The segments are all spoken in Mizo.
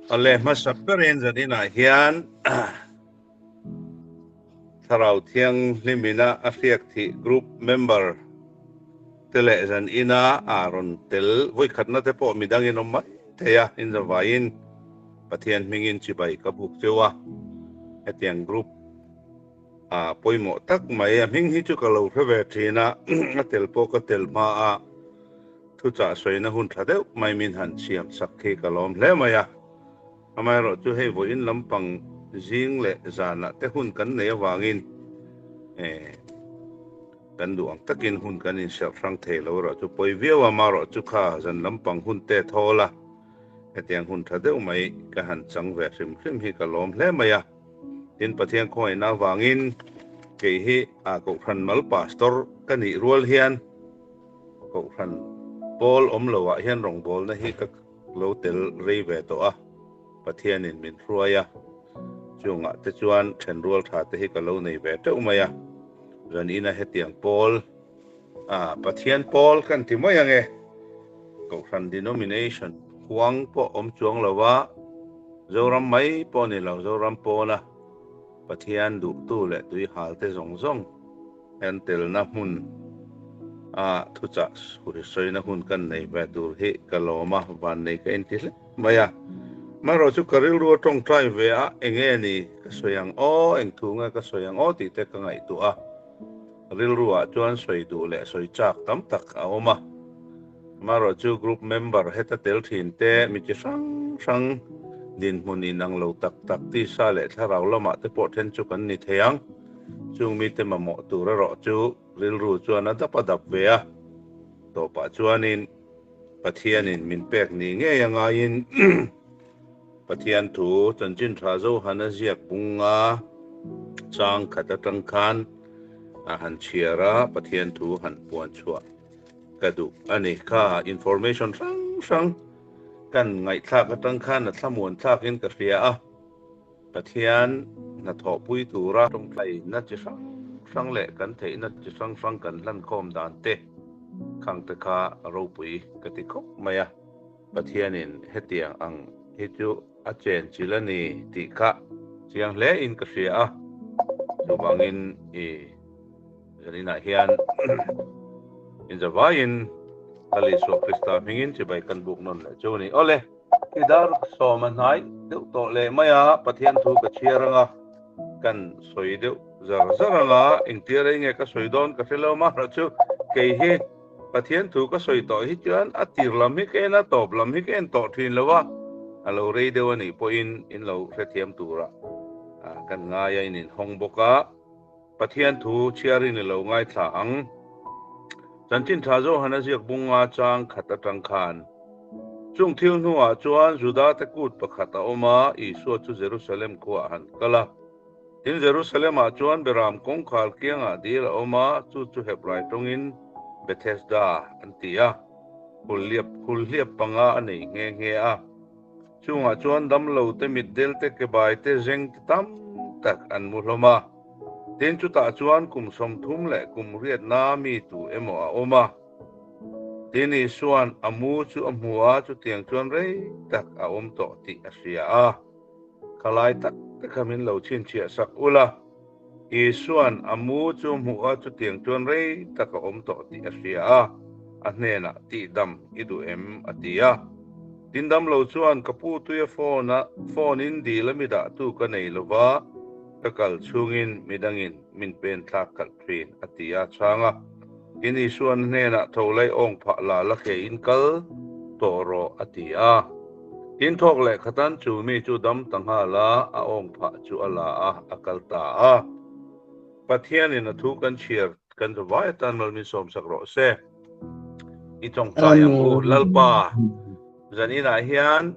Awle hmasa berin zaninah hian Thlarau Thianghlimina a hriak thih group member te leh zanina a rawn tel vawikhatna te pawh midangin awm mai thei a, inzavaiin Pathian hmingin chibai ka buk cheu a, hetiang group a pawimawh tak mai a hming hi chu ka lo hre ve thin a, a tel pawh ka tel hma a. Thuchah sawina hun tha deuh mai min han siam sak khi ka lawm hle mai a. Amaherawh chu hei vawiin lampang zing leh zanah te hun kan nei avangin kan duh ang takin hun kan inserh hrang thei lo erawh chu pawi viau a, amaherawh chu kha zan lampang hun te thawl a, hetiang hun tha deuh mai ka han chang ve hrim hrim hi ka lawm hle mai a. Tin, Pathian khawngaihna avangin kei hi a Kohhran mal Pastor ka nih rual hian, Kohhran pawl awm lo ah hian rawngbawlna hi ka lo tel rei ve tawh a, Pathianin min hruai a, chungah te chuan thenrual tha te hi ka lo nei ve teuh mai a, zanina hetiang pawl ah Pathian pawl kan ti mai ange, Kohhran denomination huang pawh awm chuang lo a, Zoram mai pawh ni lo, Zoram pawna Pathian duhtu leh tuihal te zawng zawng En telna hmun a thuchah sawi na hun kan nei ve tur hi ka lawm a, van nei ka inti hle mai a. Amaherawh chu ka rilru a tawngtai ve a, enge ni ka sawi ang aw, eng thu nge ka sawi ang aw tih te ka ngaihtuah a. Rilru ah chuan sawi duh leh sawi chak tam tak a awm a. Amaherawh chu group member heta tel thin te mi chi hrang hrang dinhmun inang lo tak tak tisa leh thlarau lamah te pawh then chu kan ni thei ang. Chung mite mamawh tur erawh chu rilru chuan a dap a dap ve a, tawpah chuanin Pathianin min pek ni ngei a ngaiin Pathian thu chanchin tha Johana ziak bunga chang khat atang khan a han chhiar a, Pathian thu han puan chhuah ka duh a ni. Kha information hrang hrang kan ngaihthlak atang khan a thlamuan thlakin ka hria a. Pathian hnathawhpui tura tawngtaina chi hrang hrang leh kan theihna chi hrang hrang kan hlankhawm dan te khang te kha ropui ka ti khawp mai a, Pathianin hetiang ang hi chu a chen chil a ni tih kha chiang hle in ka hria a, chuvangin i zaninah hian inzavaiin Lal Isua Krista hmingin chibai kan buk nawn leh chu a ni. Awle! I dar sawm a hnai deuh tawh leh mai a, Pathian thu ka chhiar anga kan sawi deuh zar zar anga engtia rei nge ka sawi dawn ka hre lo mahra chu kei hi Pathian thu ka sawi tawh hi chuan a tir lam hi ka en a, tawp lam hi ka en tawh thin lo a, a lo rei deuh a nih pawhin in lo hrethiam tura kan ngai a in inhawng bawk a. Pathian thu chhiarin i lo ngaithla ang. Chanchin tha Johana ziak bunga chang khat atang khan, Chung thil hnuah chuan Juda te kut pakhat a awm a, Isua chu Jerusalem khuaah han kal a. Tin, Jerusalem-ah chuan Beram kawngkhar kiangah dil a awm a, chu chu Hebrai tawngin Bethesda an ti a, hulhliap hulhliap panga a nei nghe nghe a. Chungah chuan damlo te, mitdel te, kebai te, zeng te tam tak an mu hlawm a. Tin, chutah chuan kum 30 leh kum riatna mi tu emaw a awm a. Tin, Isua'n a mu chu a hmu a, chutiang chuan rei tak a awm tawh tih a hria a. Khalai tak te kha min lo chhinchhiah sak ul a. Isua'n a mu chu a hmuh a, chutiang chuan rei tak a awm tawh tih a hria a, a hnenah, Tihdam i duh em? a ti a. Tin, damlo chuan, Ka pu tuia phone a, phone in dil a mi dahtu ka nei lo va, ka kal chhungin midangin min pen thlak khalh thin, a ti a chhang a. Tin, Isua'n a hnenah, Tho lai awng phah la, la ke in kal tawh rawh, a ti a. Tin thawk leh khatan chu mi chu dam ta nghal a, a awng phah chu a la a, a kal ta a. Pathianin a thu kan chhiar kan zavai atan mal min sawmsak rawh se. I tawngtai ang u, Lalpa, zaninah hian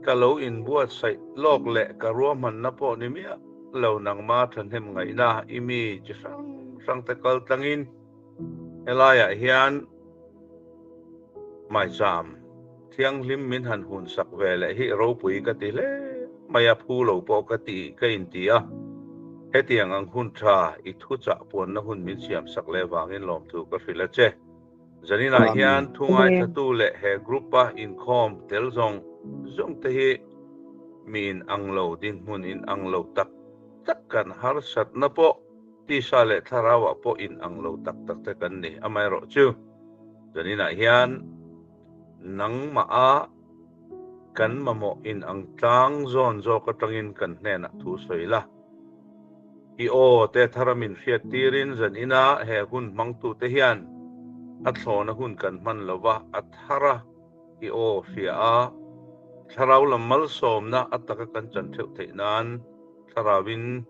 ka lo inbuatsaih lawk leh ka ruahmanna pawh ni miah lo nangma thahnem ngaihna i mi chi hrang hrangte kal tlangin helaiah hian maicham Thianghlim min han hun sak ve leh hi ropui ka ti hle mai a, phu lo pawh ka ti ka inti a. Hetiang ang hun tha i thuchah puanna hun min siam sak leh vangin lawmthu ka hrilh a che. Zaninah hian thu ngaithlatu leh he group-a inkhawm tel zawng. zawng te hi mi in ang lo, dinhmun in ang lo tak tak kan harsatna pawh tisa leh thlarauah pawh in ang lo tak tak te kan ni. Amaherawhchu, zaninah hian nangmah a kan mamawh in ang tlang zawn zawk atangin kan hnenah thu sawi la. I aw te thara min hriat tirin zan ina he hun hmangtute hian a thlawna hun kan hman lova a thara i aw hria a, thlarau lam malsawmna a taka kan chan theuh theih nan thlarauin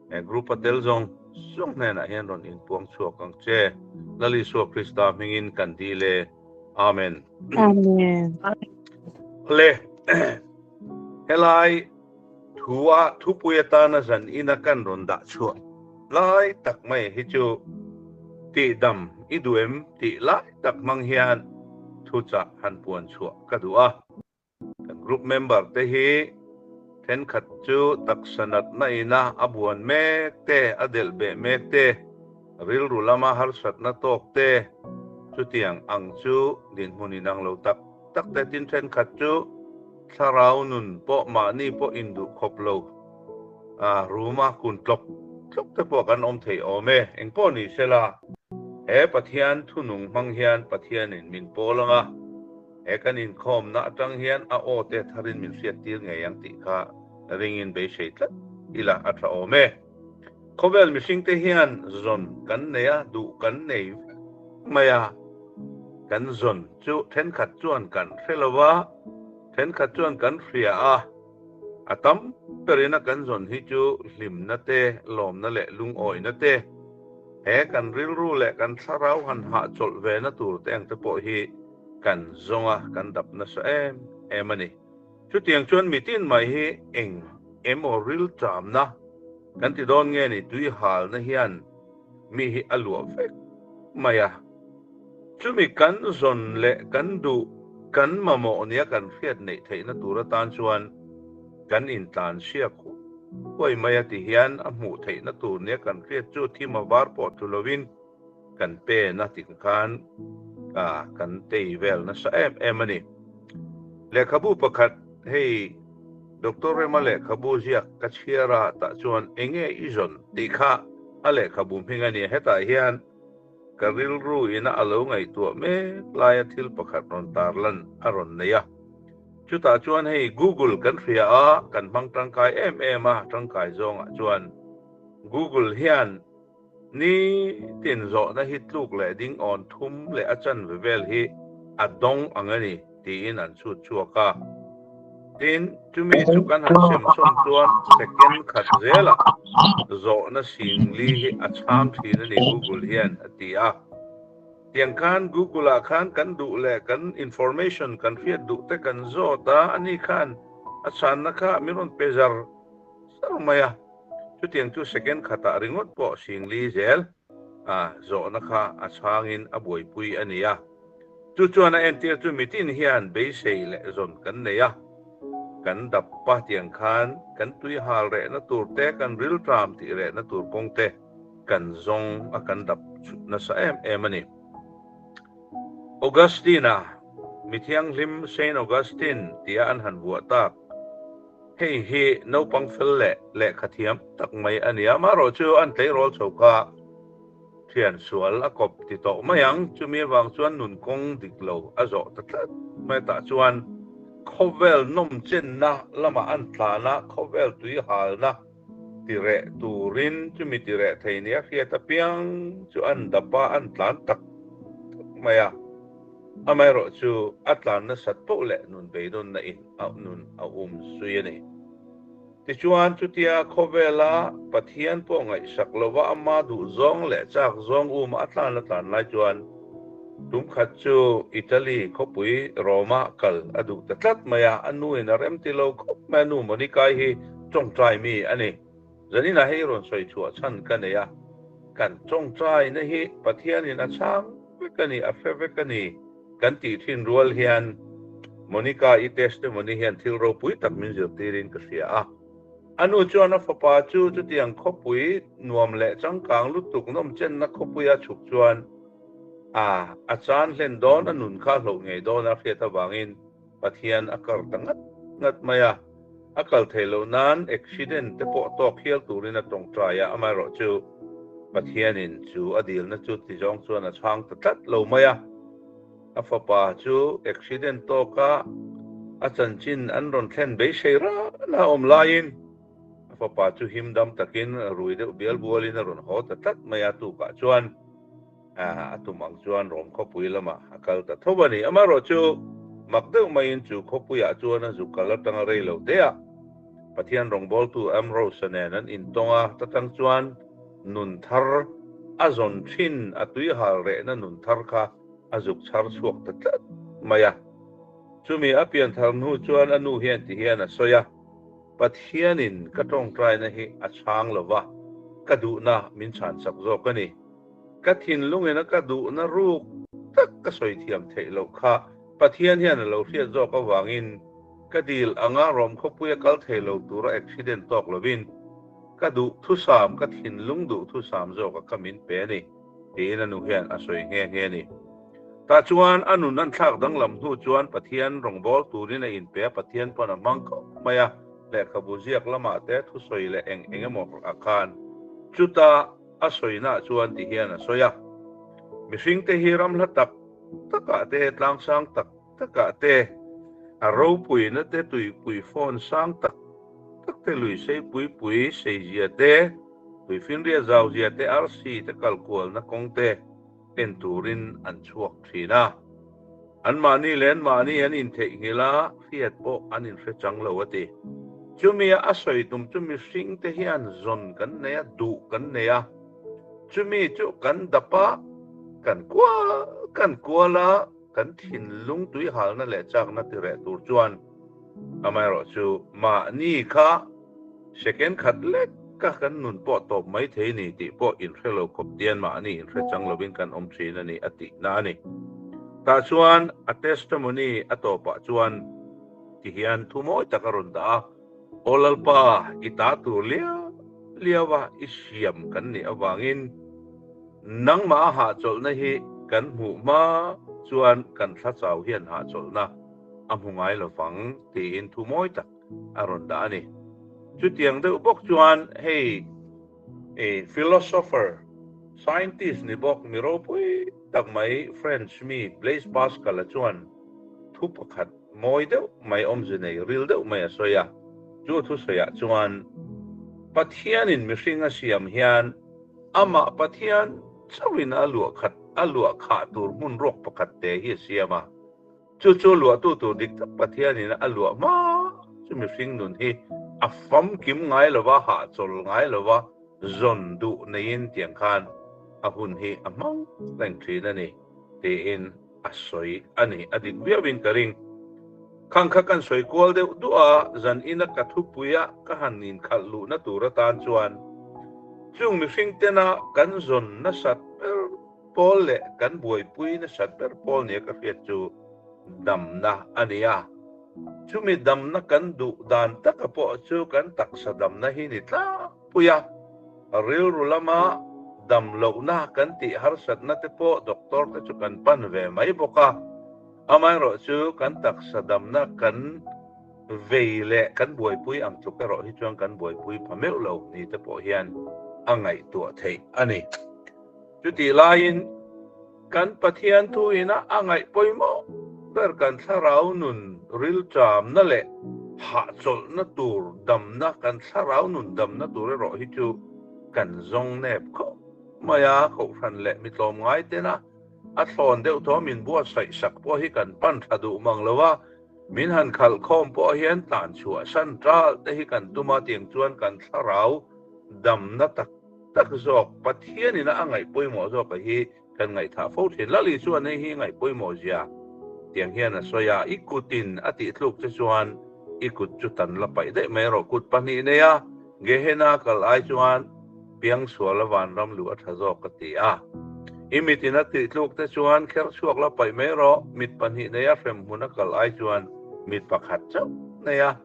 he group a tel zawng zawng hnenah hian rawn inpuang chhuak ang che. Lal Isua Krista hmingin kan dil e. Amen. Amen. Le helai Thua thupui atana zan ina kan rawn dah chhuah lai tak mai hi chu tihdam i duh em tih lai tak hmang hian thuchah han puan chhuah ka duh a. Kan group member te hi thenkhat chu taksa natna ina a buan mek te, a delh beh mek te, rilru lama harsatna tawk te, chutiang ang chu dinhmun inang lo tak tak te tin thenkhat chu Thlarau nun pawh mahni pawh induh khawp lo a, ruma kun tlawk tlawk te pawh kan awm thei awm e. Engpawh ni sela, he Pathian thunung hmang hian Pathianin min pawl ang a, he kan inkhawmna atang hian a aw te tharin min hriattir ngei ang tih kha ringin beisei tlat ila a tha awm e. Khawvel mihringte hian zawn kan nei a, duh kan nei vek mai a. Kan zawn chu thenkhat chuan kan hre lo va, thenkhat chuan kan hria a. A tam berin a kan zawn hi chu hlimna te, lawmna leh lungawina te, he kan rilru leh kan thlarau han hahchawlh ve na tur te ang te pawh hi kan zawng a, kan dap nasa em em a ni. Chutiang chuan mitin mai hi eng emaw rilṭamna kan ti dawn nge ni tui halna hian mi hi a luah vek mai a. Chumi kan zawn leh kan duh, kan mamawh nia kan hriat neih theihna tur atan chuan kan intlansiak huai mai a ti hian a hmuh theihna tur nia kan hriat chu thim a var pawh tlu lovin kan pen a ti khan kan tei vel nasa em em a ni. Lehkhabu pakhat hei Doctor Rema lehkhabu ziak ka chhiar a tah chuan enge i zawn tih kha a lehkhabu hming a ni a, hetah hian ka rilru ina a lo ngaihtuah mek laia thil pakhat rawn tarlan a rawn nei a. Chutah chuan hei Google kan hria a, kan hmang tangkai em em a, tangkai zawngah chuan Google hian Ni tin zawhna hi tluk leh ding awn thum leh a chanve vel hi a dawng ang a ni, tiin an chhut chhuak a. Tin, chumi chu kan han sem chhawn chuan second khat zelah zawhna singli hi a chhang thin a ni Google hian a ti a. Tiang khan Google ah khan kan duh leh kan information kan hriat duh te kan zawt a, ani khan a chhanna kha min rawn pe zar zar mai a. Chutiang chu second khatah ringawt pawh singli zel a zawhna kha a chhangin a buaipui a ni a. Chu chuan a entir chu mitin hian beisei leh zawn kan nei a, kan dap pa tiang khan kan tui hal rehna tur te, kan rilṭam tih rehna tur kawng te kan zawng a kan dap chhut nasa em em a ni. Augustine-a mithianghlim Saint Augustine tia an han vuah tak, Hei hi naupang fel leh lehkha thiam tak mai a ni a, amaherawh chu an tleirawl chho kha thian sual a kawp ti tawh mai ang. Chumi avang chuan nun kawng dik lo a zawh ta tlat mai tah chuan khawvel nawm chenna lamah an tlan a, khawvel tui halna ti reh turin chumi ti reh thei nia hriat apiang chu an dap a, an tlan tak tak mai a. Amaherawh chu a tlan nasat poh leh nun beidawnna in a nun a um zui a ni. Tichuan, chutia khawvela Pathian pawh ngaihsak lova ama duh zawng leh chak zawng uma a tlan a tlan lai chuan tum khat chu Italy khawpui Rome-ah kal a duh ta tlat mai a, a nu in a rem ti lo khawp mai a, nu Monica-i hi tawngtai mi a ni. Zaninah hei rawn sawi chhuah chhan ka nei a, kan tawngtaina hi Pathianin a chhang vek a ni, a hre vek a ni kan tih thin rual hian Monica-i testimony hian thil ropui tak min zirtirin ka hria a. A nu chuan a fapa chu chutiang khawpui nuam leh changkang lutuk nawmchenna khawpuia chhuk chuan a a chan hlen dawn, a nun kha a hloh ngei dawn a hriat avangin. Pathian a kar ta ngat ngat mai a. A kal theih loh nan accident te pawh tawk hial turin a tawngtai a, amaherawhchu Pathianin chu a dilna chu ti zawng chuan a chhang ta tlat lo mai a. A fapa chu accident tawka a chanchin an rawn thlen beisei ran a awm laiin a fapa chu him dam takin rui deuh bial bualin a rawn haw ta tlat mai a, tukah chuan a tum ang chuan Rom khawpui lamah a kal ta tho a ni. Amaherawhchu mak deuh maiin chu khawpuiah chuan a zuk kal atanga rei lo te a, Pathian rawngbawltu Ambrose-a nen an intawng a, ta tang chuan nun thar a zawn thin, a tuihal rehna nun thar kha a zuk chhar chhuak ta tlat mai a. Chumi a pian thar hnu chuan a nu hian ti hian a sawi a, Pathianin ka tawngtaina hi a chhang lo va, ka duhna min chhansak zawk a ni. Ka thinlungin a ka duhna ruk tak ka sawi thiam theih loh kha Pathian hian a lo hriat zawk avangin ka dil anga Rom khawpui a kal thei lo tura accident tawk lovin ka duhthusam, ka thinlung duhthusam zawka kha min pe a ni. Tiin a nu hian a sawi nghe nghe a ni. Tah chuan a nun an thlak danglam hnu chuan Pathian rawngbâwl turin a inpe a, Pathian pawn a hmang khawp mai a, lehkhabu ziak lamah te thusawi leh eng eng emaw a khan. Chuta a sawinaah chuan ti hian a sawi a, Mihringte hi ram hla tak takah te, tlangsang tak takah te, a ropuina te, tuipui fawn sang tak tak te, lui sei pui pui seizia te, Tuifinriat zauzia te arsi te kal kualna kawng te en turin an chhuak thin a. Anmahni leh anmahni an intheihnghilh a, hriat pawh an inhre chang lo a ti. Chumi a sawi tum chu mihring te hian zawn kan nei a, duh kan nei a. Chumi chu kan dap a, kan kual kan kual a, kan thinlung tuihalna leh chakna tireh tur chuan amaherawhchu mahni kha Second khat lek ka kan nun pawh tawp mai thei ni tih pawh inhre lo khawp tian mahni inhre chang lovin kan awm thin a ni a tihna a ni. Tah chuan a testimony a tawpah chuan ti hian thu mawi tak a rawn dah a, Aw Lalpa, i ta tur liau liau a i siam kan nih avangin nangmah a hahchawlhna hi kan hmuh hma chuan kan thlachau hian hahchawlhna a hmu ngai lovang tiin thu mawi tak a rawn dah a ni. Chutiang deuh bawk chuan hei philosopher, scientist ni bawk mi ropui tak mai French mi Blaise Pascal-a chuan thu pakhat mawi deuh mai awmze nei ril deuh mai a sawi a. Chu thusawiah chuan Pathianin mihring a siam hian amah Pathian chauhin a luah khat a luah khah tur hmun ruak pakhat te hi a siam a. Chu chu luahtu tur dik tak Pathianin a luah hma chu mihring nun hi a famkim ngai lova, hahchawl ngai lova, zawn duh neiin tiang khan a hun hi a hmang reng thin a ni tiin a sawi a ni. A dik viauin ka ring. Khang kha kan sawi kual deuh duh a, zan ina ka thupuia ka han inkhalh luhna tur atan chuan chung mihring tena kan zawn nasat ber Pawl leh kan buaipui nasat ber pawl nia ka hriat chu damna a ni a. Chumi damna kan duh dan taka pawh chu kan taksa damna hi ni tlangpui a. Rilru lama dam lohna kan tih harsatna te pawh doctor te chu kan pan ve mai bawk a. Amaherawh chu kan taksa damna kan vei leh kan buaipui ang tluk erawh hi chuan kan buaipui pha meuh lo ni te pawh hian a ngaihtuah theih a ni. Chutih laiin kan Pathian thuina a ngaih pawimawh ber kan thlarau nun rilṭamna leh hahchawlhna tur damna, kan thlarau nun damna tur erawh hi chu kan zawng nep khawp mai a, Kohhran leh mi tlawmngai tena a thlawn deuh thaw min buatsaih sak pawh hi kan pan tha duh mang lo a, min han khalh khawm pawh hian tlan chhuah san ṭal te hi kan tum a, tiang chuan kan thlarau damna tak tak zawk, Pathianin a ngaih pawimawh zawk a hi kan ngaihthah fo thin. Lali chuan hei hi ngaih pawimawh zia tiang hian a sawi a, i kutin a tih thluk che chuan i kut chu tan la paih daih mai rawh. Kut pahnih nei a, Gehenna kal ai chuan piangsual a vanram luh a tha zawk ka ti a. I mitin a tih tluk te chuan kher chhuak la paih mai rawh. Mit pahnih nei a hremhmun a kal ai chuan mit pakhat chauh nei a.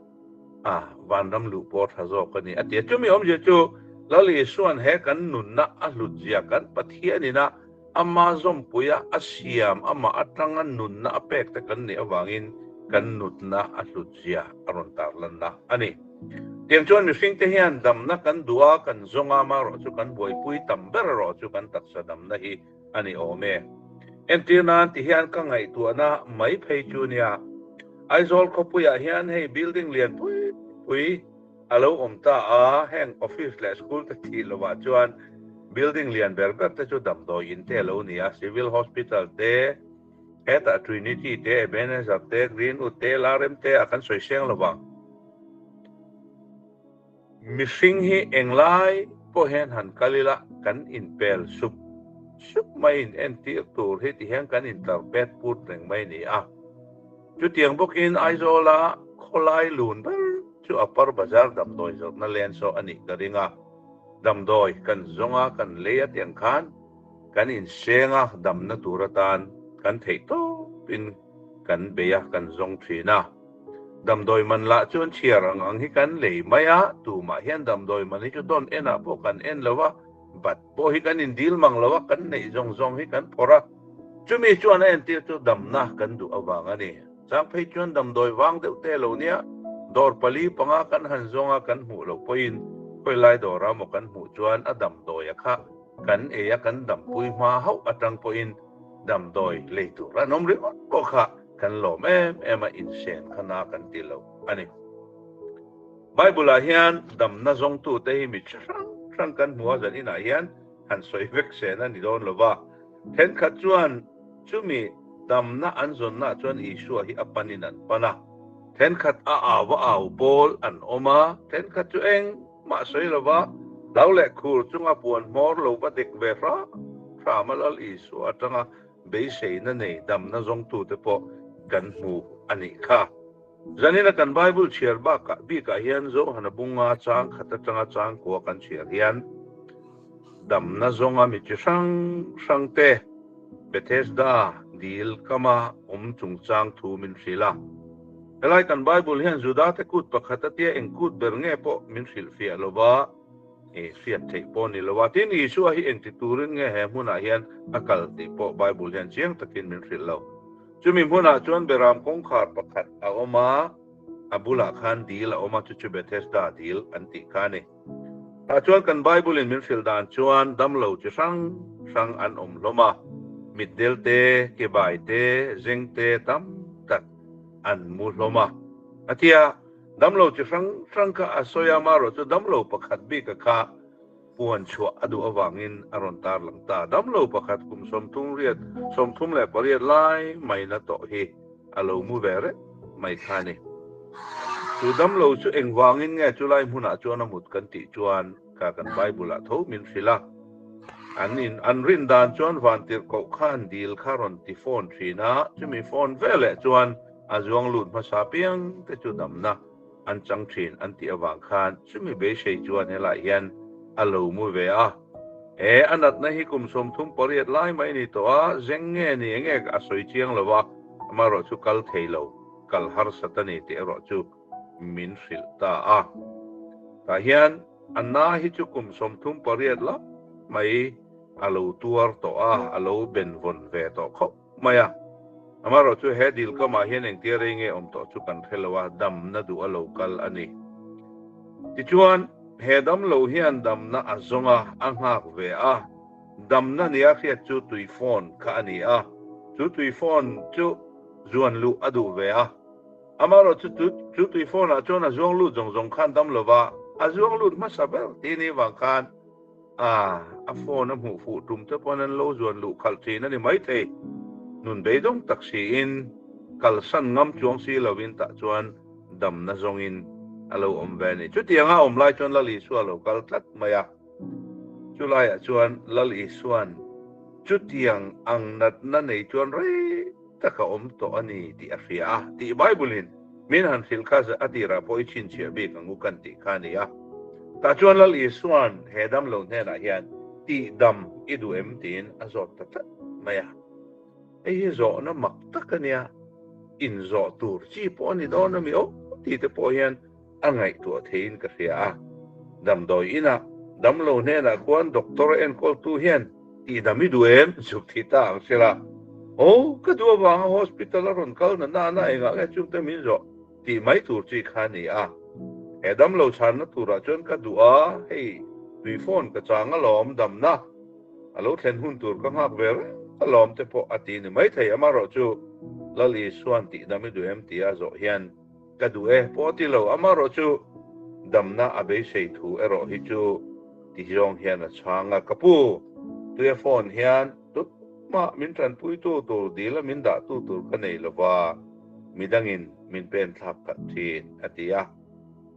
A, vanram luh pawh tha zawk a ni, a ti a. Chumi awmzia chu Lal Isua'n he kan nunna a hlutzia kan Pathianin a ama zawmpuia a siam, amah atanga nunna a pek te kan nih avangin kan nutna a hlut zia a rawn tarlanna a ni. Tiang chuan mihringte hian damna kan duh a, kan zawng a, amaherawhchu kan buaipui tam ber erawh chu kan taksa damna hi a ni awm e. Entir nan ti hian ka ngaihtuahna mai phei chu nia, Aizawl khawpuiah hian hei building lian pui pui a lo awm ta a, heng office leh school te thih lovah chuan building lian ber ber te chu damdawi in te a lo ni a, Civil Hospital te, hetah Trinity te, Ebenezer te, Greenwood te, Larem te a kan sawi seng lovang. Mihring hi englai pawh hian han kal ila kan inpel sup sup mai in entir tur hi ti hian kan intlar pet put reng mai a ni a. Chutiang bawkin Aizawla khawlai lun ber chu Upper Bazar damdawi zawrhna len saw a nih ka ring a, damdawi kan zawng a kan lei a tiang khan kan inseng a damna tur atan kan theih tawpin kan bei a kan zawng thin a. Damdawi man lah chuan chhiar ang ang hi kan lei mai a, tumah hian damdawi man hi chu dawn enah pawh kan en lo a, bat pawh hi kan indil mang lo a, kan neih zawng zawng hi kan phawrh a. Chumi chuan a entir chu damna kan duh avang a ni. Chang phei chuan damdawi vang deuh te lo nia, dawr pali panga kan han zawng a kan hmuh loh pawhin khawilai dawra maw kan hmuh chuan a damdawi a kha kan ei a kan dampui hma hauh atang pawhin damdawi lei tur an awm ringawt pawh kha kan lawm em em a insen kha na kan ti lo a ni. Bible ah hian damna zawngtute hi mi chi hrang hrang kan hmu a zan inah hian han sawi vek sen a ni dawn lo va. Thenkhat chuan chumi damna an zawnnaah chuan Isua hi a panin an pan a, thenkhat a au a au pawl an awm a, thenkhat chu engmah sawi lo va, hlau leh khur chunga puan hmawr lo va dek ve hram hram a Lal Isua atanga beiseina nei damna zawngtute pawh kan hmu a nih kha. Zanina kan Bible chhiar bakah bikah hian Johana bunga chang khat atanga chang kua kan chhiar hian damna zawnga mi chi hrang hrang te Bethesda dil kama awm chungchang thu min hrilh a. Helai kan Bible hian Juda te kut pakhat atia eng kut ber nge pawh min hrilhfiah lova hriat theih pawh a ni lo a. Tin, Isua hi engti turin nge he hmunah hian a kal tih pawh Bible hian chiang takin min hrilh lo. Chumi hmunah chuan Beram kawngkhar pakhat a awm a, a bulah khan dil a awm a, chu chu Bethesda dil an tih kha a ni. Tah chuan kan Bible-in min hrilh dan chuan damlo chi hrang hrang an awm hlawm a, mitdel te, kebai te, zeng te tam tak an mu hlawm a. A ti a, damlo chi hrang hrang kha a sawi a, amaherawh chu damlo pakhat bika kha Puan chhuah a duh avangin a rawn tarlang ta. Damlo pakhat kum 38, 38 lai mai na tawh hi a lo mu ve reng mai kha a ni. Chu damlo chu engvangin nge chulai hmunah chuan a mut kan tih chuan kha kan Bible-ah tho min hrilh a. An in an rin dan chuan vantirhkoh khan dil kha rawn ti phone thin a, chumi phone veleh chuan a zuang lut hmasa piang te chu damna an chang thin an tih avang khan chumi beisei chuan helai hian a lo mu ve a. He a natna hi kum 38 lai mai ni tawh a, zeng nge ni eng nge a sawi chiang lo a, amaherawh chu kal thei lo, kal harsat a ni tih erawh chu min hrilh ta a. Tah hian a na hi chu kum 38 lai mai a lo tuar tawh a, a lo benvawn ve tawh khawp. mai a. Amaherawh chu he dil kamah hian engtia rei nge awm tawh chu kan hre lo a, damna duh a lo kal a ni. Tichuan, he damlo hian damna a zawng a, a nghak ve a. Damna nia hriat chu tui phone kha a ni a, chu tui phone chu zuan luh a duh ve a. Amaherawh chu chu tui phone ah chuan a zuang lut zawng zawng khan dam lo va, a zuang lut hmasa ber tih ni vang khan A, a phone a hmuh fuh tum te pawn an lo zuan luh khalh thin a ni maithei. Nun beidawng tak siin, kalsan ngam chuang si lovin tah chuan damna zawngin a lo awm ve a ni. Chutianga a awm lai chuan Lal Isua a lo kal tlat mai a. Chulaiah chuan Lal Isua'n chutiang ang natna nei chuan rei tak a awm tawh a ni tih a hria a tih Bible-in min han hrilh kha a tirah pawh i chhinchhiah bik ang u kan tih kha a ni a. Tah chuan Lal Isua'n he damlo hnenah hian tihdam i duh em tiin a zawt ta tlat mai a. Hei hi zawhna mak tak a nia, inzawh tur chi pawh a ni dawn a mi aw tih te pawh hian a ngaihtuah theiin ka hria a. Damdawi inah damlo hnenah khuan doctor enkawltu hian tihdam i duh em? Zuk thi ta ang sela. Aw, ka duh avanga hospital a rawn kal na nana engah nge chungte min zawh tih mai tur chi kha a ni a. He damlo chhanna turah chuan ka duh a, hei tui phone ka chang alawm damna a lo thlen hun tur ka nghak ve reng alawm te pawh a ti ni maithei. Amaherawhchu Lal Isua'n tihdam i duh em tia a zawh hian Ka duh e, pawh a ti lo. Amaherawhchu damna a beisei thu erawh hi chu ti zawng hian a chhang a. Ka pu, tuia phone hian tumah min tanpuitu tur dil a min dahtu tur ka nei lo va, midangin min pen thlak khat thin, a ti a.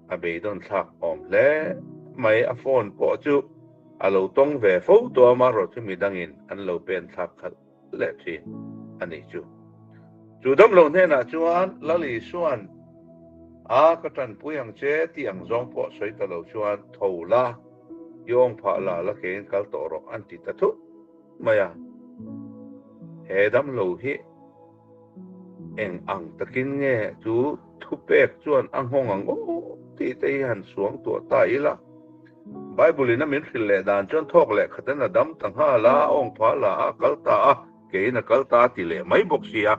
A beidawn thlak awm hle mai. A phone pawh chu a lo tawng ve fo tawh a, amaherawhchu midangin an lo pen thlak khalh leh thin a nih chu. Chu damlo hnenah chuan Lal Isua'n a ka tanpui ang che tih ang zawng pawh sawi ta lo chuan tho la, i awng phah la la keiin kal tawh rawh an ti ta thut mai a. He damlo hi eng ang takin nge chu thupek chuan a nghawng ang aw tih te hi han suang tuah ta ila. Bible in a min hrilh leh dan chuan thawk leh khatin a dam ta nghal a, a awng phah la a, a kal ta a, keiin a kal ta a ti leh mai bawk si a.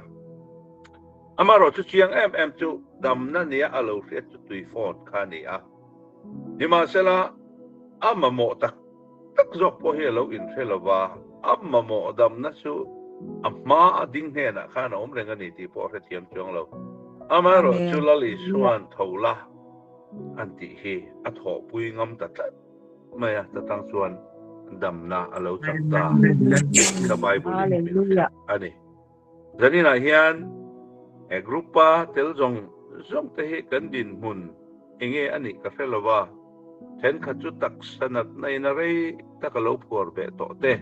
Amaherawh chu chiang em em chu damna nia a lo hriat chu tui phone kha a ni a. Nimahsela, a mamawh tak tak zawk pawh hi a lo inhre lo va, a mamawh damna chu a hma a ding hnenah khan a awm reng a ni tih pawh a hrethiam chuang lo. Amaherawh chu Lal Isua'n tho la. an tih hi a thawhpui ngam ta tlat mai a, ta tang chuan damna a lo chak ta tih kha Bible in min hrilh a ni. Zaninah hian he group a tel zawng zawng te hi kan dinhmun enge a nih ka hre lo va, thenkhat chu taksa natna in a rei tak a lo phuar beh tawh te,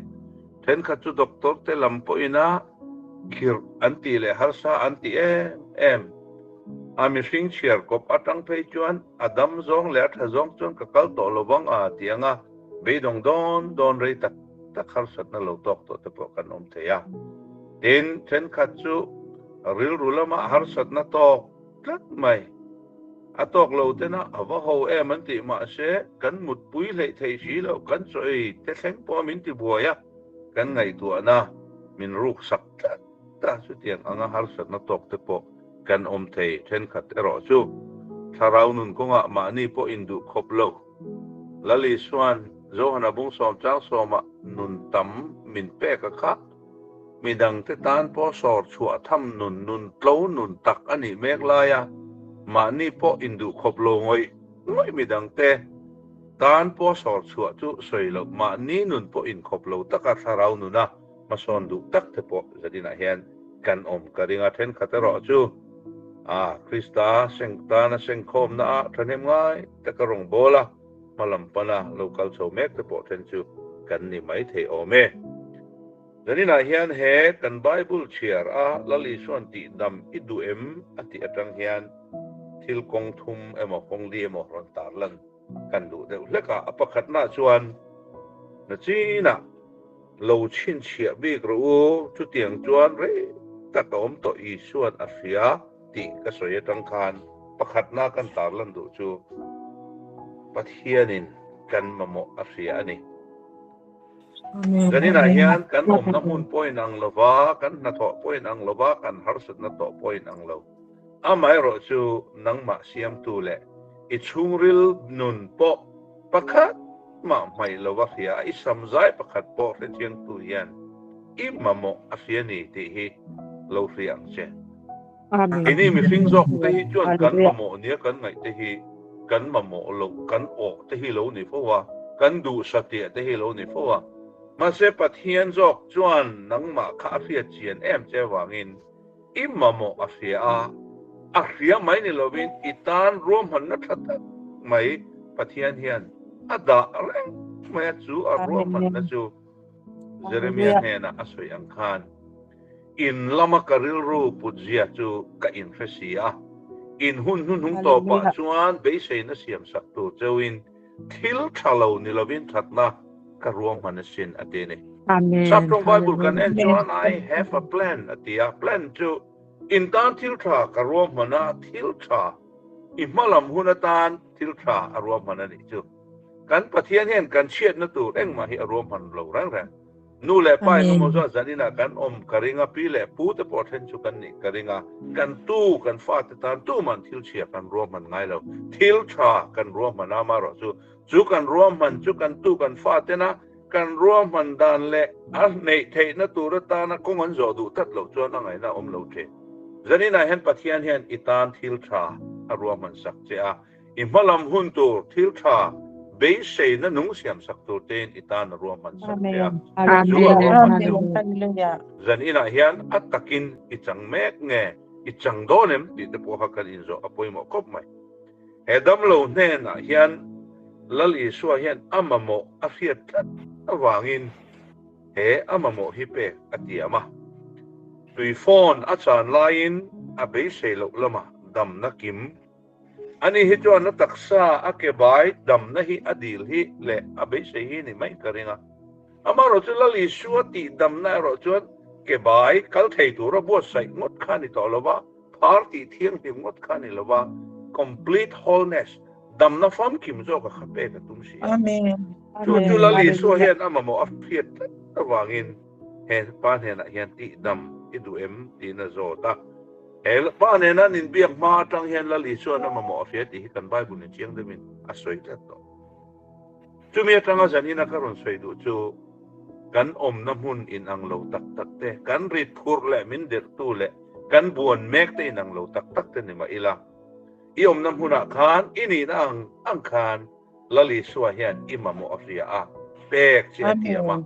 thenkhat chu doctor te lam pawhin a khirh an tih leh harsa an ti em em. A mihring chhiar kawp atang phei chuan a dam zawng leh a tha zawng chuan ka kal tawh lo vang a ti ang a, beidawng dawn dawn rei tak tak harsatna lo tawk tawh te pawh kan awm thei a. Tin, thenkhat chu rilru lama harsatna tawk tlat mai. A tawk lo tena a va ho em an tih mahse kan mutpui hleih thei si loh, kan chaw ei te thleng pawh min ti buai a, kan ngaihtuahna min ruksak tlat ta chutiang anga harsatna tawk te pawh kan awm thei thenkhat erawh chu thlarau nun kawngah mahni pawh induh khawp lo. Lal Isua'n Johana bung sawm chang sawmah nun tam min pek a kha. Midangte tan pawh sawr chhuah tham nun nun tlo nun tak a nih mek laia mahni pawh induh khawp lo ngawih ngawih midangte tan pawh sawr chhuah chu sawi loh mahni nun pawh inkhawp lo taka thlarau nuna Hmasawn duh tak te pawh zaninah hian kan awm ka ring a, thenkhat erawh chu a Krista seng tana sengkhawmna ah thahnem ngai taka rawn bawl a, hma lam pana lo kal chho mek te pawh then chu kan ni mai thei awm e. Zaninah hian he kan Bible chhiar a Lal Isua'n tihdam i duh em a tih atang hian thil kawng thum emaw kawng li emaw rawn tarlan kan duh deuh hlek a, a pakhatna chuan nachinah lo chhinchhiah bik rawh u, chutiang chuan rei tak a awm tawh Isua'n a hria tih ka sawi atang khan pakhatna kan tarlan duh chu Pathianin kan mamawh a hria a ni. Zaninah hian kan awmna hmun pawh inang lova, kan hnathawh pawh inang lova, kan harsatna tawh pawh inang lo. Amaherawh chu nangmah siamtu leh i chhungril nun pawh pakhat mah hmaih lova hria a, i samzai pakhat pawh hrethiangtu hian i mamawh a hria ni tih hi lo hria ang che. Keini mihring zawk te hi chuan kan mamawh nia kan ngaih te hi kan mamawh loh, kan awh te hi lo ni fo a, kan duh satliah te hi lo ni fo a. Mahse Pathian zawk chuan nangmah kha a hriat chian em che avangin I mamawh a hria a, a hria mai ni lovin i tan ruahmanna tha tak mai Pathian hian a dah reng mai a, chu a ruahmanna chu Jeremia hnenah a sawi ang khan, In lama ka rilru putzia chu ka inhre si a, in hun hnuhnung tawpah chuan beiseina siamsak tur cheuhin Thil tha lo ni lovin thatna ka ruahman asin a ti a ni. Saptawng Bible kan en chuan I have a plan a ti a, plan chu in tan thil tha ka ruahman a, thil tha i hmalam hun atan thil tha a ruahman a nih chu. Kan Pathian hian kan chhiatna tur engmah hi a ruahman lo reng reng. Nu leh pa engemaw zat zaninah kan awm ka ring a, pi leh pu te pawh then chu kan nih ka ring a, kan tu, kan fate tan tuman thil chhia kan ruahman ngai lo. Thil tha kan ruahman a, amaherawhchu chu kan ruahman chu kan tu kan fatena kan ruahman dan leh a hneih theihna tur atana kawng an zawh duh tlat loh chuan a ngaihna a awm lo thin. Zaninah hian Pathian hian i tan thil tha a ruahman sak che a, i hmalam hun tur thil tha beiseina nung siam sak tur tein i tan a ruahman sak che a. Chu a ruahman chu zaninah hian a takin i chang mek nge i chang dawn em tih te pawh kha kan inzawh a pawimawh khawp mai. He damlo hnenah hian Lal Isua hian a mamawh a hriat tlat avangin he a mamawh hi pek a tiam a. Tui phone a chan laiin a beisei loh lamah damna kim ani hi chuan a taksa a ke bai damna hi a dil hi leh a beisei hi ni mai ka ring a. Amaherawh chu Lal Isua tih damna erawh chuan ke bai kal thei tura buatsaih ngawt kha ni tawh lo va, Phar tih thianghlim ngawt kha a ni lo va, complete wholeness, damna famkim zawk a kha pek a tum si a. Chu chu Lal Isua hian a mamawh a hriat tlat avangin he pa hnenah hian tihdam i duh em tiin a zawt a. He pa nena an inbiak hma atang hian Lal Isua'n a mamawh a hria tih hi kan Bible in chiang deuhin a sawi tlat tawh. Chumi atanga zanina ka rawn sawi duh chu kan awmna hmun inang lo tak tak te, kan rit phurh leh min delhtu leh Kan buan mek te inang lo tak tak te ni mah ila, i awmna hmunah khan i nihna ang ang khan Lal Isua hian i mamawh a hria a, pek che a tiam a.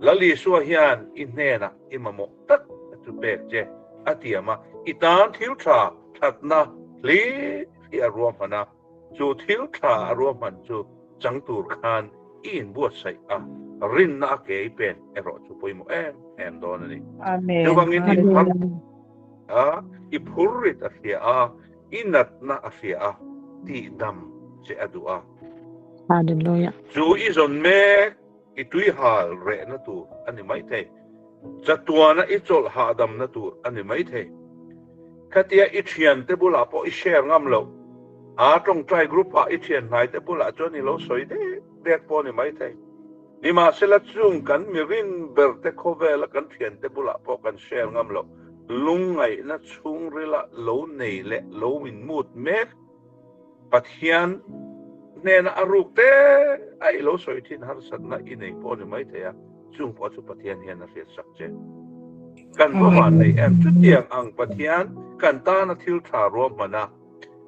Lal Isua hian i hnenah i mamawh tak chu pek che a tiam a, i tan thil tha thatna hlir hi a ruahman a. Chu thil tha a ruahman chu chang tur khan i inbuatsaih a, rinna a ke i pen erawh chu pawimawh em em dawn a ni. Chuvangin i phar a, i phurrit a hria a, i natna a hria a, tihdam che a duh a. Chu i zawn mek I tuihal rehna tur a ni maithei. Chatuana i chawlh hahdamna tur a ni maithei. Khatia i thiante bulah pawh i share ngam loh. Aa tawngtai group ah i thian hnaite bulah chuan i lo sawi dek dek pawh a ni maithei. Nimahsela chung kan mi rin berte khawvela kan thiante bulah pawh kan share ngam loh. Lungngaihna chhungrila lo nei leh lo inmut mek. Pathian hnena a ruk te a i lo sawi thin harsatna i nei pawh a ni maithei a, chung pawh chu Pathian hian a hriat sak che. Kan va van nei em? Chutiang ang Pathian kan tana thil tha ruahman a,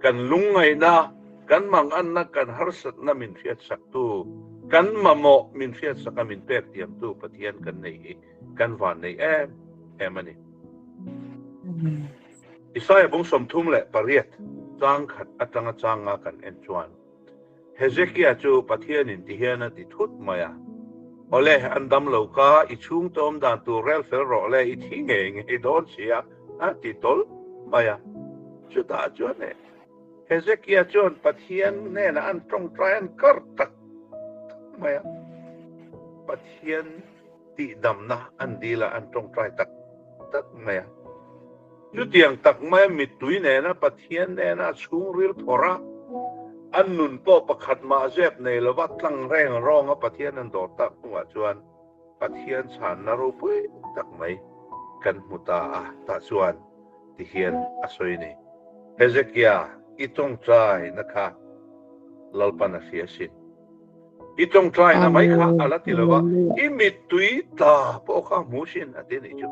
kan lungngaihna, kan manganna, kan harsatna min hriat saktu, kan mamawh min hriat saka min pek thiamtu Pathian kan nei hi kan van nei em em a ni. Isaia bung 38 chang khat atanga changa kan en chuan Hezekia chu Pathianin ti hian a ti thut mai a, Awle, an dam lo ka, i chhungte awm dan tur rel fel rawh le, i thi ngei ngei dawn si a, a ti tawlh mai a. Chutah chuan e, Hezekia chuan Pathian hnenah an tawngtai an kar tak tak mai a, Pathian tihdamna an dil a, an tawngtai tak tak mai a. Chutiang tak maia mittui nena Pathian nena a chhungril phawrh a, an nun pawh pakhat mah zep nei lova tlang reng rawnga Pathian an dawr tak hnuah chuan Pathian chhanna ropui tak mai kan hmu ta a, tah chuan ti hian a sawi a ni. Hezekia, i tawngtaina kha Lalpan a hria sin. I tawngtaina mai kha a la ti lo va, i mittui tla pawh kha hmu sin a ti a nih chu.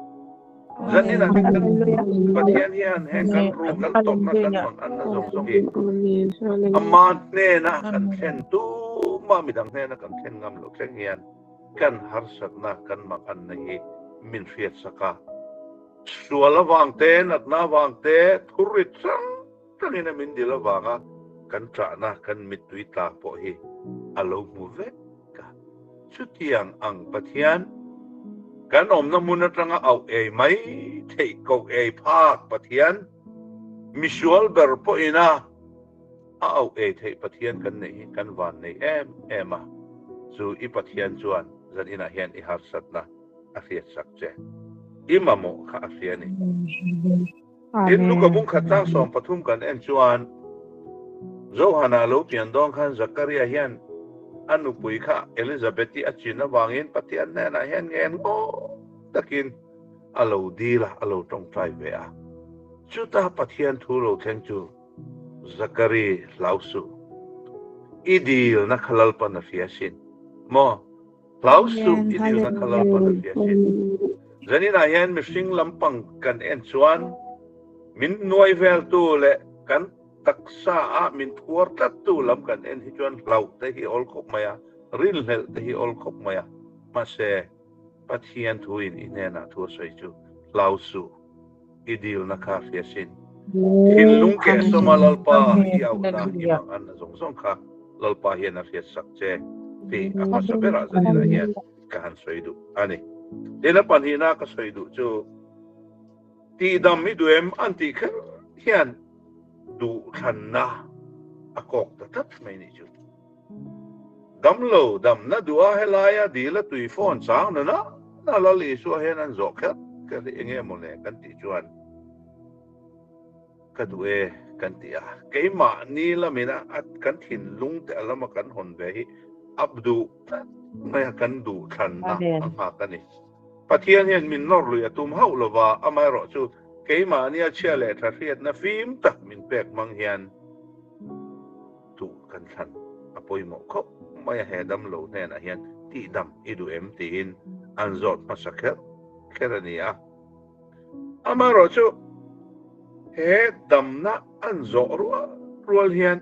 Zanin ah hian Pathian hian heng kan ru kan tawrhna kan mang anna zawng zawng hi ama hnena kan thlen tumah midang hnena kan thlen ngam loh thleng hian kan harsatna kan mang anna hi min hriatsak a. Sual avang te, natna avang te, thurrit hrang hrangin a min dil avanga kan ṭahna kan mittui tla pawh hi a lo hmu vek a. Chutiang ang Pathian, kan awmna hmun atanga auh ei mai theih koh ei phak Pathian, misual ber pawhina a auh ei theih Pathian kan neih hi kan van nei em em a. Chu i Pathian chuan zan inah hian i harsatna a hriatsak che. I mamawh kha a hria a ni. Tin, Luka bung khat tlang 13 kan en chuan Johana lo pian dawn khan Zakaria hian a nupui kha Elizabeth-i a chin avangin Pathian hnenah hian ngen ngawt takin a lo dil a, a lo tawngtai ve a. Chuta Pathian thu lo thleng chu Zakari hlau suh. I dilna kha Lalpan a hria sin. Maw? Hlau suh, i dilna kha Lalpan a hria sin. Zaninah hian mihring lampang kan en chuan min nuai veltu leh kan taksa a min phuar tlattu lam kan en hi chuan hlauh te hi awl khawp mai a, rinhlelh te hi awl khawp mai a. Mahse, Pathian thuin i hnenah thu a sawi chu hlau suh, i dilna kha hria sin. Thinlung kehsawma Lalpa i auhna i manganna zawng zawng kha Lalpa hian a hriatsak che tih a hmasa berah zaninah hian ka han sawi duh a ni. Tin, a pahnihna ka sawi duh chu tihdam i duh em an tih kher hian duhthlanna a kawk ta tlat mai nih chu. Damlo damna duha helaia dila tui phone chang na na na Lal Isua hian an zawh kher kher hi enge maw le kan tih chuan ka duh e kan ti a. Keimahni lamina a kan thinlung te a lama kan hawn ve hi a duh tlat mai a, kan duh thlanna a nghak a ni. Pathian hian min nawr lui a tum hauh lova, amaherawhchu keimahnia chhia leh tha hriatna fim tak min pek hmang hian, Duh kan thlan a pawimawh khawp mai a, he damlo hnenah hian tihdam i duh em tiin an zawt hmasa kher kher a ni a. Amaherawhchu he damna an zawh rual rual hian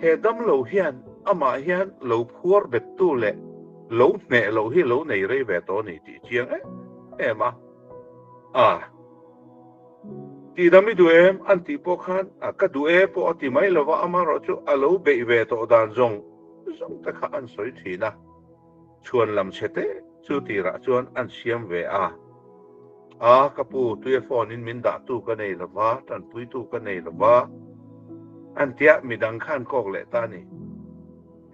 he damlo hian amah hian lo phuar bettu leh lo hneh loh hi lo nei rei ve tawh a ni tih chiang em em a. A. Tihdam i duh em? An tih pawh khan a ka duh e pawh a ti mai lo va, amaherawhchu a lo beih ve tawh dan zawng zawng te kha an sawi thin a, chhuan lam chhe te chu tirah chuan an siam ve a. A, ka pu, tuia phone in min dahtu ka nei lo va, tanpuitu ka nei lo va, an tia midang khan kawk leh ta a ni.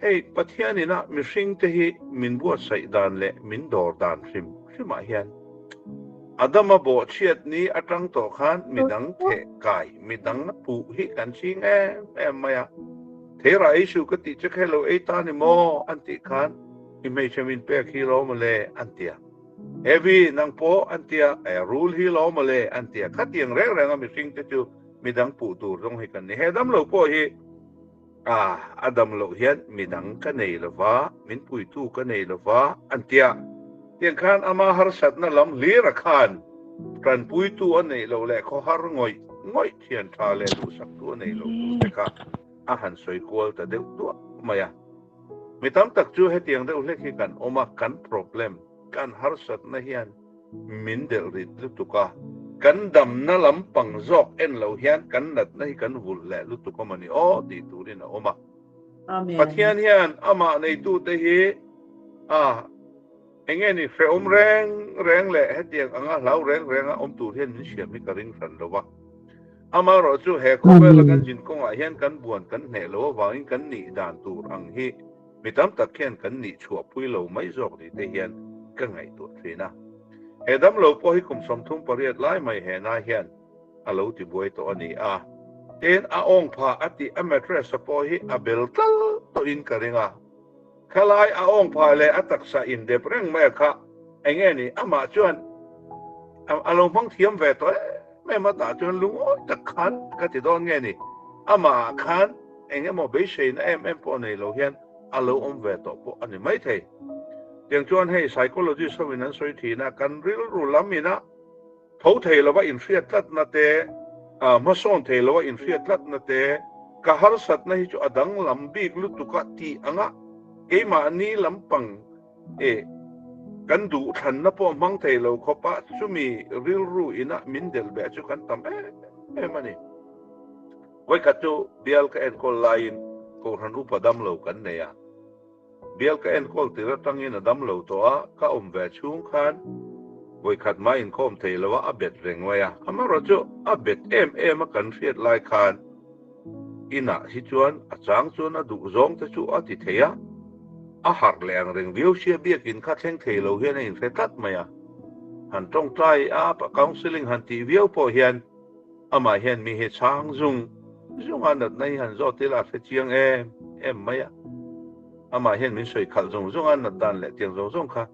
Hei, Pathian ina mihring te hi min buatsaih dan leh min dawr dan hrim hrimah hian Adama bawhchhiat ni atang tawh khan midang theh kai, midang a puh hi kan ching em em mai a. Theirah ei suh ka tih che kha lo ei ta ni maw? an tih khan i hmeichhe min pek hi lo mawle an ti a. Evi, nang pawh an ti a, e rul hi lo mawle an ti a. Khatiang reng renga mihring te chu midang puh tur zawng hi kan ni. He damlo pawh hi A, a dam loh hian midang ka nei lo va, min puitu ka nei lo va, an ti a. Tiang khan ama harsatna lam hlira khan tanpuitu a neih loh leh khawhar ngawih ngawih thian tha leh duhsaktu a neih loh tur te kha a han sawi kual ta deuh duah mai a. Mi tam tak chu hetiang deuh hlek hi kan awm a, kan problem, kan harsatna hian Min delh rit lutuk a, kan damna lampang zawk en lo hian kan natna hi kan vulh leh lutuk a mawni aw tih turin a awm a. Pathian hian amah neitute hi a enge ni hrehawm reng reng leh hetiang anga hlau reng renga awm tur hian min siam hi ka ring hran lo va. Amaherawhchu he khawvela kan zin kawngah hian kan buan kan hneh lo avangin kan nih dan tur ang hi Mi tam tak hian kan nih chhuahpui lo mai zawk ni te hian ka ngaihtuah thin a. He damlo pawh hi kum 38 lai mai he na hian a lo tibuai tawh a ni a. Tin, a awng phah a tih a mattress a pawh hi a bel tlal tawhin ka ring a. Khalai a awng phah leh a taksa indep reng mai a kha enge ni amah chuan a lo hmang thiam ve tawh em em a tah chuan lungawi tak khan ka ti dawn nge ni amah ah khan Eng emaw beiseina em em pawh nei lo hian a lo awm ve tawh pawh a ni maithei. Tiang chuan hei psychologist ho in an sawi thin a, kan rilru lam ina tho thei lova inhriat tlatna te, hmasawn thei lova inhriat tlatna te, ka harsatna hi chu a danglam bik lutuk a tih anga keimahni lampang e kan duhthlanna pawh hmang thei lo khawp a, chumi rilru ina min delh beh chu kan tam em em a ni. Vawikhat chu bial ka enkawl laiin Kohhran upa damlo kan nei a. Bial ka enkawl tir atangin a damlo tawh a, ka awm ve chhung khan vawikhat mah inkhawm thei lo a, a bet reng mai a. Amaherawhchu a bet em em a kan hriat lai khan inah hi chuan a chang chuan a duh zawng te chu a ti thei a, a harh leh ang reng viau sia biakin kha thleng thei lo hian a inhre tlat mai a. Han tawngtai a, counselling han tih viau pawh hian Amah hian mi hi chhang zung. zung a, natna hi han zawt ila a hre chiang em em mai a. Amah hian min sawi khalh zung zung a, nat dan leh tiang zawng zawng kha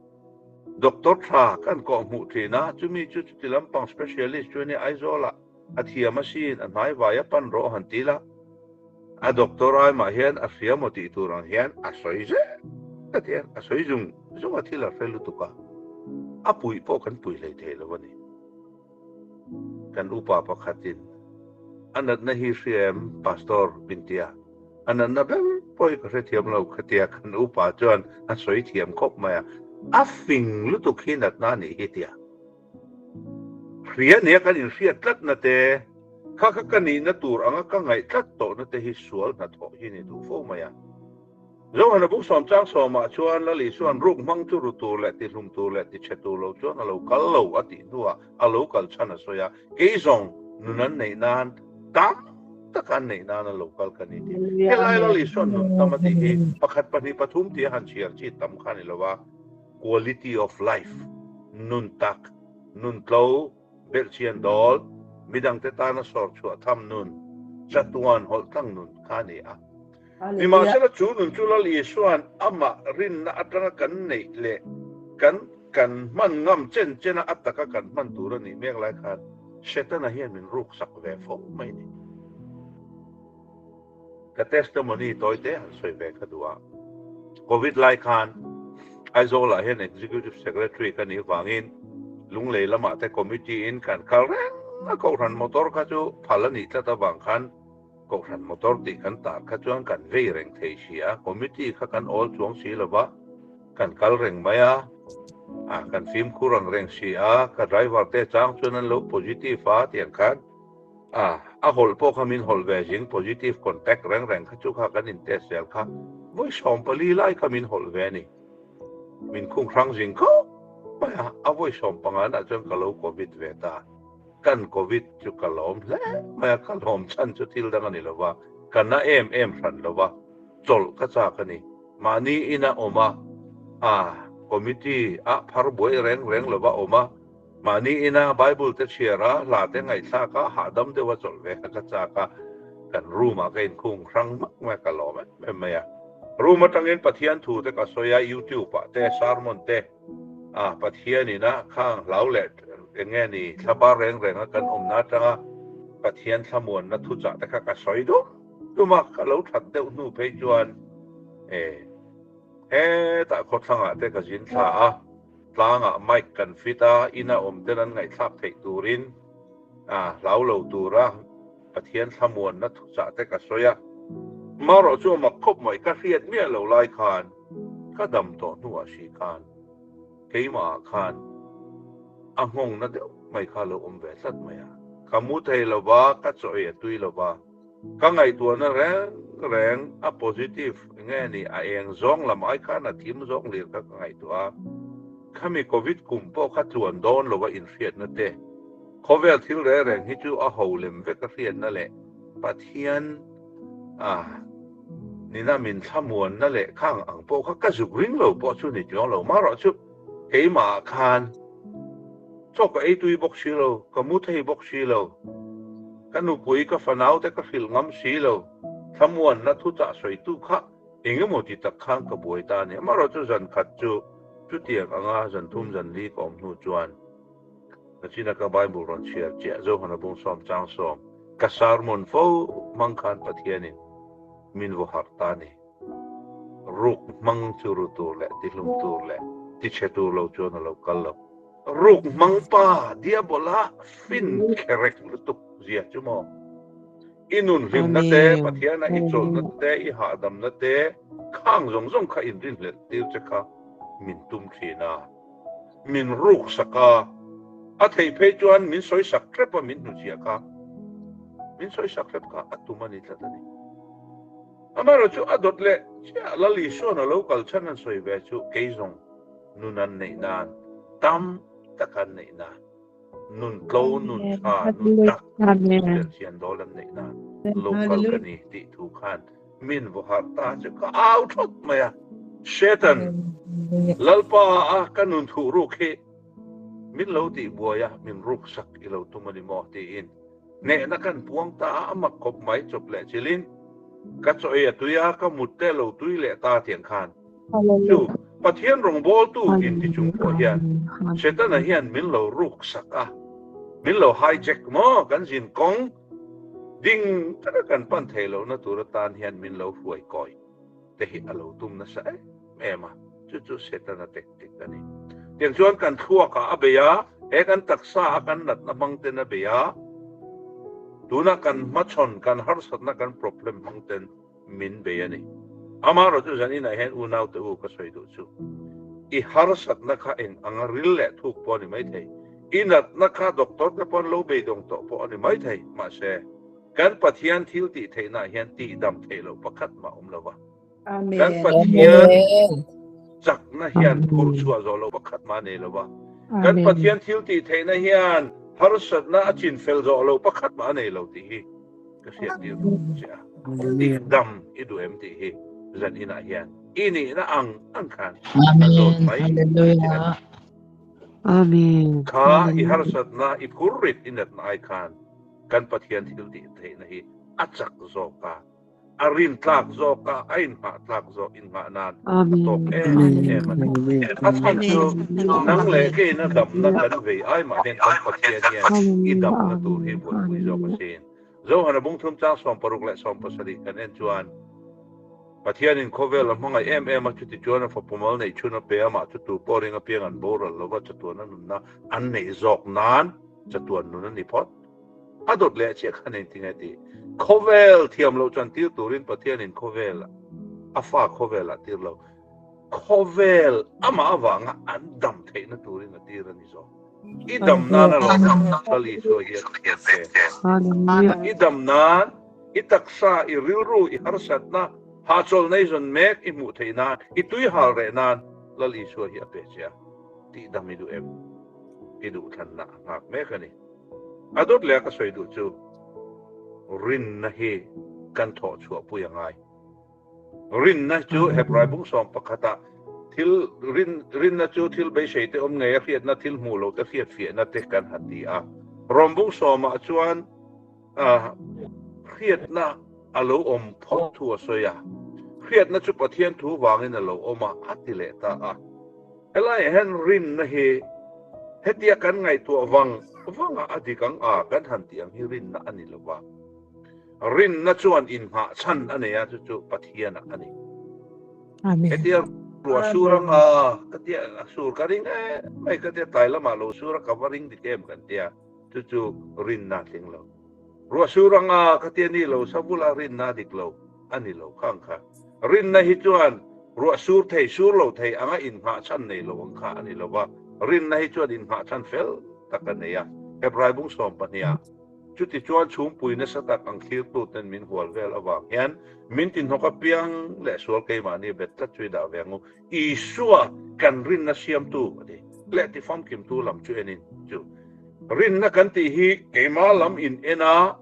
Doctor tha kan kawh hmuh thin a, chumi chu chuti lampang specialist chu ania Aizawlah a thiam asin, a hnai vai a pan rawh han ti la, a doctor ai mah hian a hria maw tih tur ang hian a sawi zel a ti a, a sawi zung zung a thil a hre lutuk a, a puih pawh kan pui hlei thei lo a ni. Kan upa pakhatin a natna hi hria em Pastor min ti a, a natna ber pawh hi ka hrethiam lo khatia kan upa chuan a sawi thiam khawp mai a, a fing lutuk hi natna a nih hi tia. Hria nia kan inhriat tlatna te, kha kha ka nihna tur anga ka ngaih tlat tawhna te hi sual hnathawh hi ni duh fo mai a. Zohana buk sawm chang sawmah chuan Lal Isua'n ruk hmang chu ru tur leh tihlum tur leh tichhe tur lo chuan a lo kal lo a tih hnuah a lo kal chhan a sawi a, kei zawng nun an neih nan tam taka an neih nan a lo kal ka ni tih. Helai Lal Isua'n nun tam a tih hi pakhat pahnih pathum tia han chhiar chi tam kha a ni lo a, quality of life, nun tak, nun tlo, belhchian dawl, midangte tana sawr chhuah tham nun, chatuan hawlh tlang nun kha a ni a. Nimahsela chu nun chu Lal Isua'n amah rinna atanga kan neih leh kan kan hman ngam chen chena a taka kan hman tur a nih mek lai khan Setana hian min ruksak ve fo mai a ni. Ka testimony tawi te han sawi ve kha duh a. Covid lai khan Aizawl ah hian Executive Secretary ka nih vangin Lunglei lamah te committee in kan kal reng a, Kohhran motor kha chu phal a nih tlat avang khan Kohhran motor tih kan tar kha chuan kan vei reng thei si a, committee kha kan awl chuang si lo va, kan kal reng mai a, ah kan fimkhur ang reng si a, ka driver te chang chuan an lo positive a tiang khan A, a hawlh pawh kha min hawlh ve zing, positive contact reng reng kha chu kha kan in test zel kha vawi 14 lai kha min hawlh ve a ni. Min khung hrang zing khawp mai a, a vawi 15 nah chuan ka lo covid ve ta. Kan covid chu ka lawm hle mai a, ka lawm chhan chu thil dang a ni lo va, ka na em em hran lo va, chawlh ka chak a ni. Mahni ina awm a, a, committee ah phar buai reng reng lo va awm a, Mahni ina Bible te chhiar a, hla te ngaihthlak a, hahdam deuh a chawlh ve kha ka chak a, kan room ah ka inkhung hrang hmak mai a, ka lawm em em mai a. Room atangin Pathian thu te ka sawi a, YouTube ah te sermon te a Pathian ina khang hlau leh eng nge ni thlabar reng reng a kan awmna atanga Pathian thlamuanna thuchah te kha ka sawi dum dum a, ka lo that deuh hnu phei chuan e hetah khawthlangah te ka zin thla a. Tlangah mic kan fit a, ina awm ten an ngaihthlak theih turin a hlau lo tura Pathian thlamuanna thuchah te ka sawi a. Marawh chu a mak khawp mai, ka hriat miah lo lai khan ka dam tawh hnuah si khan keimahah khan a nghawngna deuh mai kha lo awm ve tlat mai a. Ka mu thei lo va, ka chaw ei a tui lo va. Ka ngaihtuahna reng reng a positive nge ni a eng zawng lam ai khan a thim zawng lir kha ka ngaihtuah a, khami covid kum pawh kha tluan dawn lo a inhriatna te, khawvel thil reng reng hi chu a ho lem vek a hriatna leh Pathian a nina min thlamuanna leh khang ang pawh kha ka zuk ring lo pawh chu ni chuang lo marawh chu keimah ah khan Chaw ka ei tui bawk si lo, ka mu thei bawk si lo. Ka nupui, ka fanau te ka hrilh ngam si lo. Thlamuanna thuchah sawitu kha eng emaw ti tak khan ka buai ta a ni. Amaherawhchu zan khat chu chutiang anga zan thum zan li ka awm hnu chuan nachina ka Bible rawn chhiar chiah Johana bung sawm chang sawm ka sermon fo hmang khan Pathianin min vaw harh ta a ni. Ruk hmang chu ru tur leh tihlum tur leh tichhe tur lo chuan a lo kal lo. Ruk hmang pa Diabola fin kherek lutuk zia chu maw? I nun hlimna te, Pathiana i chawlhna te, i hahdamna te, khang zawng zawng kha inrinhlelh tir che kha min tum thin a, min ruk sak a, a theih phei chuan min sawi sak hrep a, min hnuchhiah kha, min sawi sak hrep kha a tum a ni tlat a ni. Amaherawhchu a dawt leh chiah Lal Isua'n a lo kal chhan an sawi ve chu kei zawng nun an neih nan, tam tak an neih nan, nun tlo, nun tha, nun tak, belhchian dawl an neih nan lo kal ka ni tih thu khan min vaw harh ta chu ka au thawt mai a. Satan, Lalpa a ka nun thuh ruk hi min lo tih buai a, min ruk sak i lo tum a ni maw? tiin. Hnehna kan puang ta a, a mak khawp mai chawp leh chilhin ka chaw ei a tui a, ka mut te lo tui leh ta tiang khan. Chu Pathian rawngbawltu inti chung pawh hian Setana hian min lo ruk sak a, min lo hijack maw kan zin kawng ding taka kan pan thei lohna tur atan hian min lo hruai kawi te hi a lo tum nasa em em a, chu chu Setana tactic a ni. Tiang chuan kan thluakah a bei a, he kan taksa a kan natna hmang ten a bei a, tuna kan hmachhawn kan harsatna kan problem hmang ten min bei a ni. Amaherawh chu zaninah hian unaute u ka sawi duh chu, i harsatna kha eng anga ril leh thuk pawh a ni maithei, i natna kha doctor te pawn lo beidawng tawh pawh a ni maithei, mahse kan Pathian thil tih theihnaah hian tihdam theih loh pakhat mah awm lo va. Kan Pathian chakna hian phurh chhuah zawh loh pakhat mah a nei lo va. Kan Pathian thil tih theihna hian harsatna a chinfel zawh loh pakhat mah a nei lo tih hi ka hriat tir duh che a. Tih dam i duh em tih hi zan inah hian i nihna ang ang khan a zawt mai che a ni. Kha i harsatna i phur rit i natna ai khan kan Pathian thil tih theihna hi a chak zawk a. A rin tlak zawk a, a inhmah tlak zawk inhmah nan a tawk em em a ni. A chhan chu nang leh keiin a damna kan vei ai mah hian kan Pathian hian i damna tur hi buaipui zawk a sin. Zohana bungthum chang 67 leh 70 kan en chuan Pathianin khawvel a hmangaih em em a, chuti chuan a fapumal neih chhun a pe a, mah chu tu pawh ring apiang an boral lova chatuan a nunna an neih zawk nan chatuan nun a ni phawt. A dawt leh chiah khan engtin nge tih? Khawvel thiam loh chuan tir turin Pathianin khawvel a fa khawvel ah tir lo. Khawvel amah avanga an dam theihna turin a tir a ni zawk. I dam nan a lawm Lal Isua hi a thiam che. I dam nan, i taksa, i rilru, i harsatna, hahchawlh nei zawn mek i hmuh theih nan, i tui hal reh nan Lal Isua hi a pe che a. Tih dam i duh em? I duhthlanna a nghak mek a ni. A dawt leh a ka sawi duh chu rinna hi kan thawh chhuah pui a ngai. Rinna chu Hebrai bung sawm pakhata thil rin rinna chu thil beisei te awm ngei a hriatna thil hmuh loh te hriat fiahna te kan han ti a. Rom bung sawmah chuan hriatna a lo awm phawt thu a sawi a. Hriatna chu Pathian thu vangin a lo awm a, a ti leh ta a. Helaiah hian rinna hi hetia kan ngaihtuah vang vanga a dik ang a kan han tih ang hi rinna a ni lo va. Rinna chuan inngah chhan a nei a, chu chu Pathianah a ni. Hetia ruah sur anga ka tia a sur ka ring em mai ka tia tlai lamah lo sur a ka va ring dik em kan tia chu chu rinna a tling lo. Ruah sur anga ka tia ni lo savula rinna a dik lo a ni lo khang kha. Rinna hi chuan ruah sur thei, sur lo thei anga inngah chhan nei lo ang kha a ni lo va, rinna hi chuan inngah chhan fel tak a nei a. Hebrai bung sawmpahniha chuti chuan chhungpui nasa tak ang thlirtuten min hual vel avang hian min tinhnawk apiang leh sual keimahni bet tlat chu i dah ve ang u. Isua kan rinna siamtu a ni leh tifamkimtu lam chu enin chu rinna kan tih hi keimah lam in en a,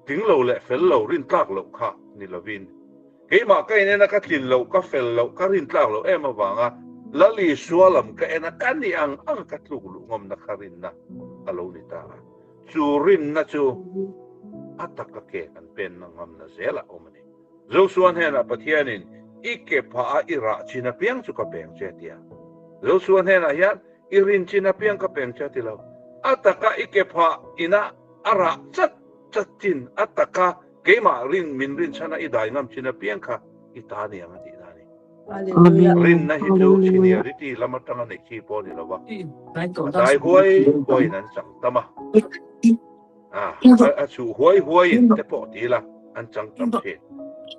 Tling lo leh fel lo rin tlak loh kha ni lovin, keimah ka in en a ka tlin loh, ka fel loh, ka rin tlak loh em avanga Lal Isua lam ka en a ka nih ang ang ka tluk luh ngawmna kha rinna a lo ni ta a. Chu rinna chu a taka ke kan penna ngamna zelah a awm a ni. Josua hnenah Pathianin, I ke phah a i rah chin apiang chu ka peng che a ti a. Josua hnenah hian, I rin chin apiang ka peng che a ti lo. A taka i ke phah inah a rah chat chat chin, a taka keimah rin min rin chhana i dai ngam chin apiang kha i ta ni ang a tihna a ni. Rinna hi chu seniority lam atanga neih chi pawh a ni lo va, a dai huai huaiin an chang tam a. A chhuh huai huaiin te pawh ti ila an chang tam thin.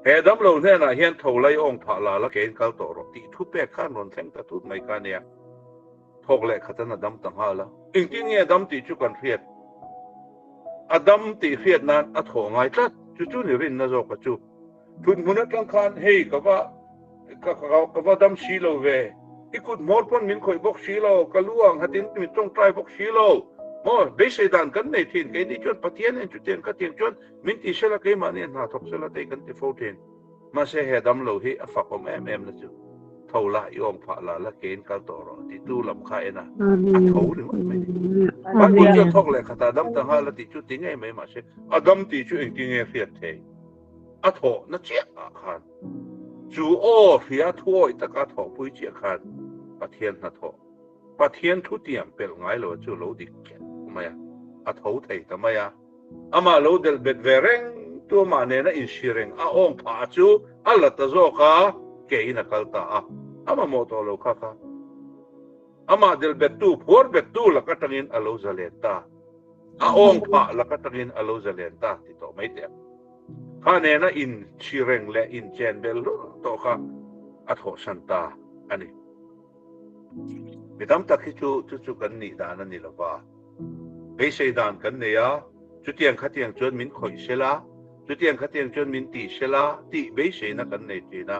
He damlo hnenah hian tho lai awng phah la la kein kal tawh rawh tih thu pek khan rawn thleng ta tut mai kha a nia. Thawk leh khatan a dam ta nghal a. Engtin nge a dam tih chu kan hriat. A dam tih hriat nan a thawh ngai tlat. Chu chu ni rinna zawka chu. Thut hmun atang khan hei ka va ka ka va dam si lo ve, i kut hmawr pawn min khawih bawk si lo, ka lu ang hatin min tawngtai bawk si lo maw, beisei dan kan nei thin, keini chuan Pathian en chutiang ka tiang chuan min ti sela keimahni a hna thawk sela tei kan ti fo thin. Mahse he dam lo hi a fak awm em em na chu. Tho la, i awng phah la la, kein kal tawh rawh tih tu lam kha en a, a tho ringawt mai ni. Bible chuan thawk leh khatah dam ta nghal a tih chu ti ngei mai mahse a dam tih chu engtin nge hriat thei? A thawhna chiah ah khan chu aw hria thuawih taka thawhpui chiah khan Pathian hnathawh, Pathian thutiam pelh ngai lo chu lo dik khet mai a, a tho thei ta mai a. Amah lo delh bet ve reng tu amah nena insi reng a awng phah chu a la ta zawk a, ke in a kal ta a, a mamawh tawh lo kha kha. Amah delh bet tu, phuar bet tu lak atangin a lo zalen ta. A awng phah lak atangin a lo zalen ta ti tawh mai teh ang. Kha nena insi reng leh inchen bel hlur tawh kha a thawhsan ta a ni. Mi tam tak hi chu chu chu kan nih dan a ni lo va. Beisei dan kan nei a, chutiang khatiang chuan min khawih sel a, chutiang khatiang chuan min tih sel a tih beiseina kan nei thin a.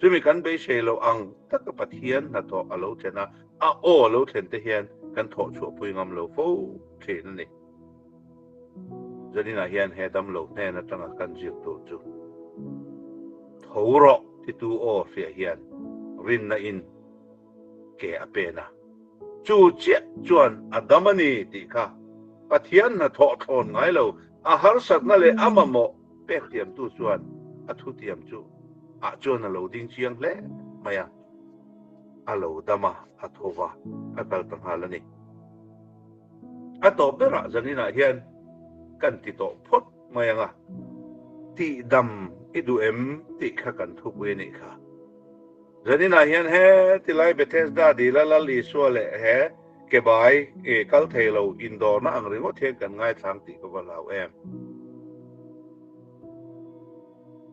Chumi kan beisei loh ang taka Pathian hnathawh a lo thlen a, a aw a lo thlen te hian kan thawh chhuahpui ngam lo fo thin a ni. Zaninah hian he damlo hnen atanga kan zir tur chu tho rawh titu aw hriah hian rinna in ke a pen a, chu chiah chuan a dam a ni tih kha Pathian hnathawh thlawn ngai lo, a harsatna leh a mamawh pek tiamtu chuan a thutiam chu ah chuan a lo ding chiang hle mai a, a lo dam a, a tho va, a kal ta nghal a ni. A tawp berah zaninah hian kan ti tawh phawt mai ang a, tihdam i duh em tih kha kan thupui a nih kha. Zaninah hian he tilai Bethesda dila Lal Isua leh he kebai kal thei lo indawrna ang ringawt hian kan ngaithlang tih ka va hlau em.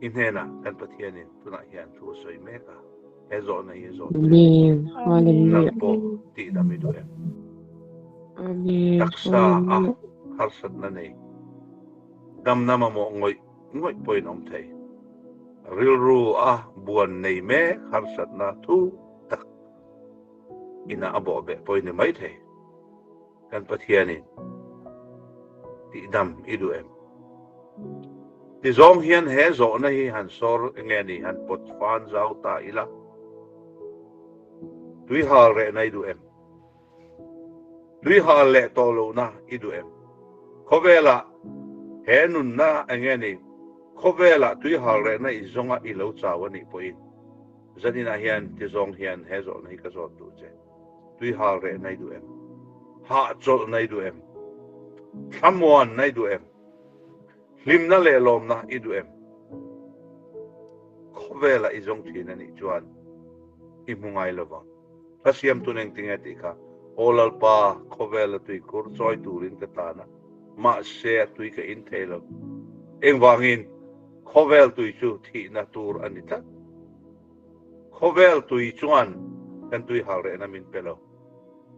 I hnenah kan Pathianin tunah hian thu a sawi mek a, he zawhna hi zawh che nang pawh tihdam i duh em? Taksa a harsatna nei damna mamawh ngawih ngawih pawhin awm thei. Rilru a buan nei mek harsatna thu tak ina a bawh beh pawhin ni mai thei. Kan Pathianin tihdam i duh em? Ti zawng hian he zawhna hi han sawr nge ni han pawt fan zau ta ila. Tui hal rehna i duh em? Tui hal leh tawh lohna i duh em? Khawvelah he nunna enge ni? Khawvelah tui hal rehna i zawnga i lo chau a nih pawhin zaninah hian ti zawng hian he zawhna hi ka zawt duh che. Tui hal rehna i duh em? Hahchawlhna i duh em? Thlamuanna i duh em? Hlimna leh lawmna i duh em? Khawvelah i zawng thin a nih chuan i hmu ngai lo vang. Hla siamtu neng tinge tih kha, Aw Lalpa, khawvela tuikhur chawi turin ka tan a, mahse a tui ka in thei lo. Engvangin? Khawvel tui chu thihna tur a ni tlat. Khawvel tui chuan kan tui hal rehna min pe lo.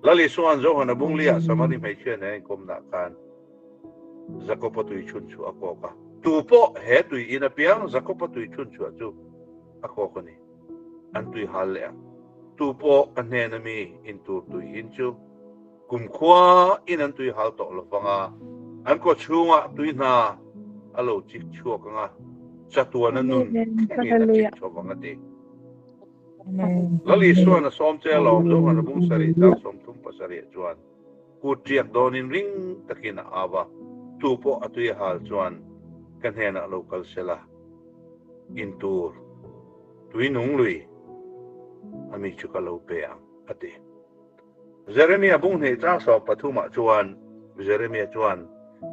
Lal Isua'n Johana Bunglia Samari hmeichhia nen a inkawmnah khan Jakopa tui chhun chu a kawk a. Tu pawh he tui in apiang Jakopa tui chhun chhuah chu a kawk a ni. An tui hal leh ang. Tu pawh ka hnena mi in tur tui in chu kumkhua in an tui hal tawh lo vang a, an kaw chhungah tui hna a lo chik chhuak ang a, chatuana nun thlengin a chik chho vang a ti. Lal Isua'n a sawm che alawm Zohan a bung sarih chang 37 chuan kut ṭiak dawnin ring takin a au a, tu pawh a tui a hal chuan ka hnenah lo kal sela in tur tui nung lui a mi chu ka lo pe ang a ti. Jeremia bung hnih chang 13 ah chuan Jeremia chuan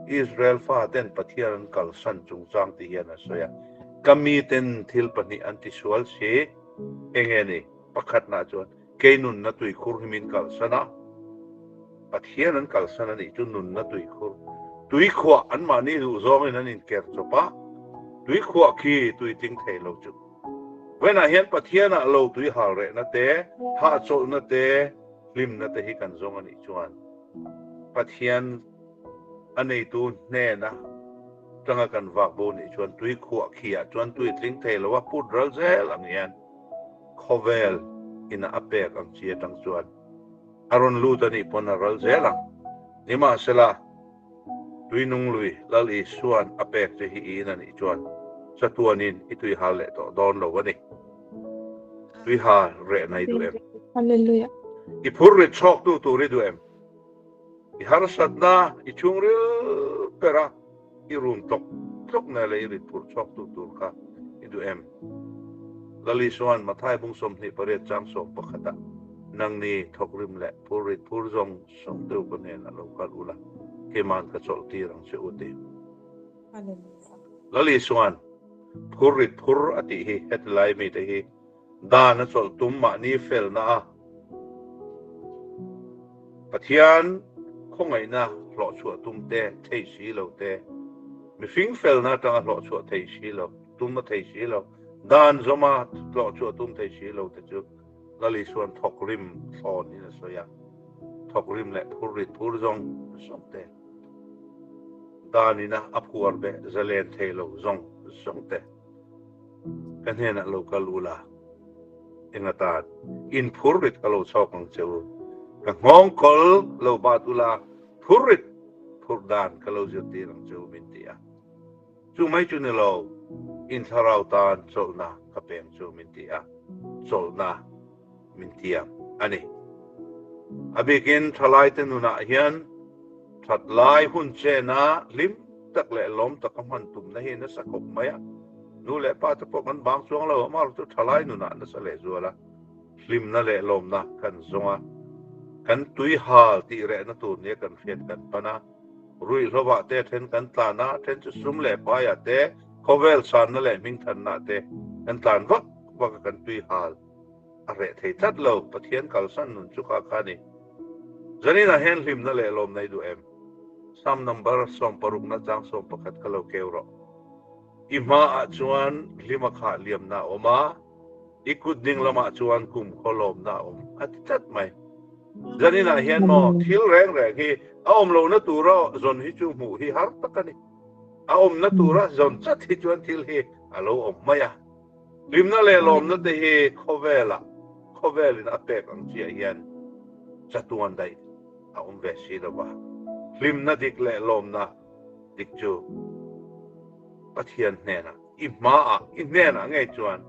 Israel faten Pathian an kalsan chungchang ti hian a sawi a, Ka miten thil pahnih an tisual si, enge ni? Pakhatna chuan kei nunna tuikhur hi min kalsan a, Pathian an kalsan a nih chu nunna tuikhur, tuikhuah anmahni duh zawngin an inker chawp a, tuikhuah khi tuitling thei lo chu. Vawiinah hian Pathianah lo tui hal rehna te, hahchawlhna te, hlimna te hi kan zawng a nih chuan Pathian a neitu hnena tanga kan vak bo nih chuan tui khuah khiah chuan tui tling thei lo a put ral zel ang hian khawvel ina a pek ang chi atang chuan a rawn lut a nih pawn a ral zel ang. Nimahsela, tui nung lui Lal Isua'n a pek che hi i in a nih chuan chatuanin i tui hal leh tawh dawn lo a ni. Tuihal rehna i duh em? Hallelujah. I phurrit chhawktu tur i duh em? I harsatna i chhungril bera i rum tlawk tlawk na leh i rit phurh chhawktu tur kha i duh em? Lal Isua'n Mathai bung 28 chang 11 ah, Nangni thawkrim leh phurrit phur zawng zawng deuh ka hnenah lo kal ula, keima'n ka chawlh tir ang che u ti. Lal Isua'n phurrit phur a tih hi heti lai mite hi Dan a chawlh tum mahni felna a Pathian khawngaihna hlawhchhuah tum te thei si lo te, mihring felna atanga hlawhchhuah thei si lo tum a thei si lo, dan zawma hlawhchhuah tum thei si lo te chu Lal Isua'n thawk rim thlawn in a sawi a, thawk rim leh phur rit phur zawng zawng te, dan ina a phuar beh zalen thei lo zawng zawng te. Ka hnenah lo kal ula, eng atan in phurrit ka lo chhawk ang che u. Ka nghawngkawl lo bat ula, phurrit phurh dan ka lo zirtir ang che u min ti a. Chu mai chu ni lo, in thlarau tan chawlhna ka peng chu min ti a, chawlhna min tiam a ni. A bikin thalaite nunah hian that lai hun chena hlim tak leh lawm taka hman tumna hi nasa khawp mai a. Nu leh pa te pawh kan bang chuang lo, amaherawhchu chu thalai nunah nasa lehzual a, hlimna leh lawmna kan zawng a, kan tui hal tih rehna tur nia kan hriat kan pan a, ruihhlovah te then kan tlan a, then chu sum leh paiah te, khawvel sanna leh hmingthanna te kan tlan vak vak a, kan tui hal a reh thei tlat lo, Pathian kalsan nun chu kha kha a ni. Zaninah hian hlimna leh lawmna i duh em? Psalm number 60 na chang 11 kha lo keu rawh. I hmaah chuan hlima khah liamna a awm a, i kut ding lamah chuan kumkhaw lawmna a awm a ti tlat mai. Zaninah hian maw thil reng reng hi a awm lohna tura zawn hi chu hmuh hi har tak a ni. A awmna tura zawn chat hi chuan thil hi a lo awm mai a. Hlimna leh lawmna te hi khawvelah khawvelin a pek ang chiah hian chatuan daih a awm ve si lo va. Hlimna dik leh lawmna dik chu Pathian hnenah, i hmaah, i hnenah ngei chuan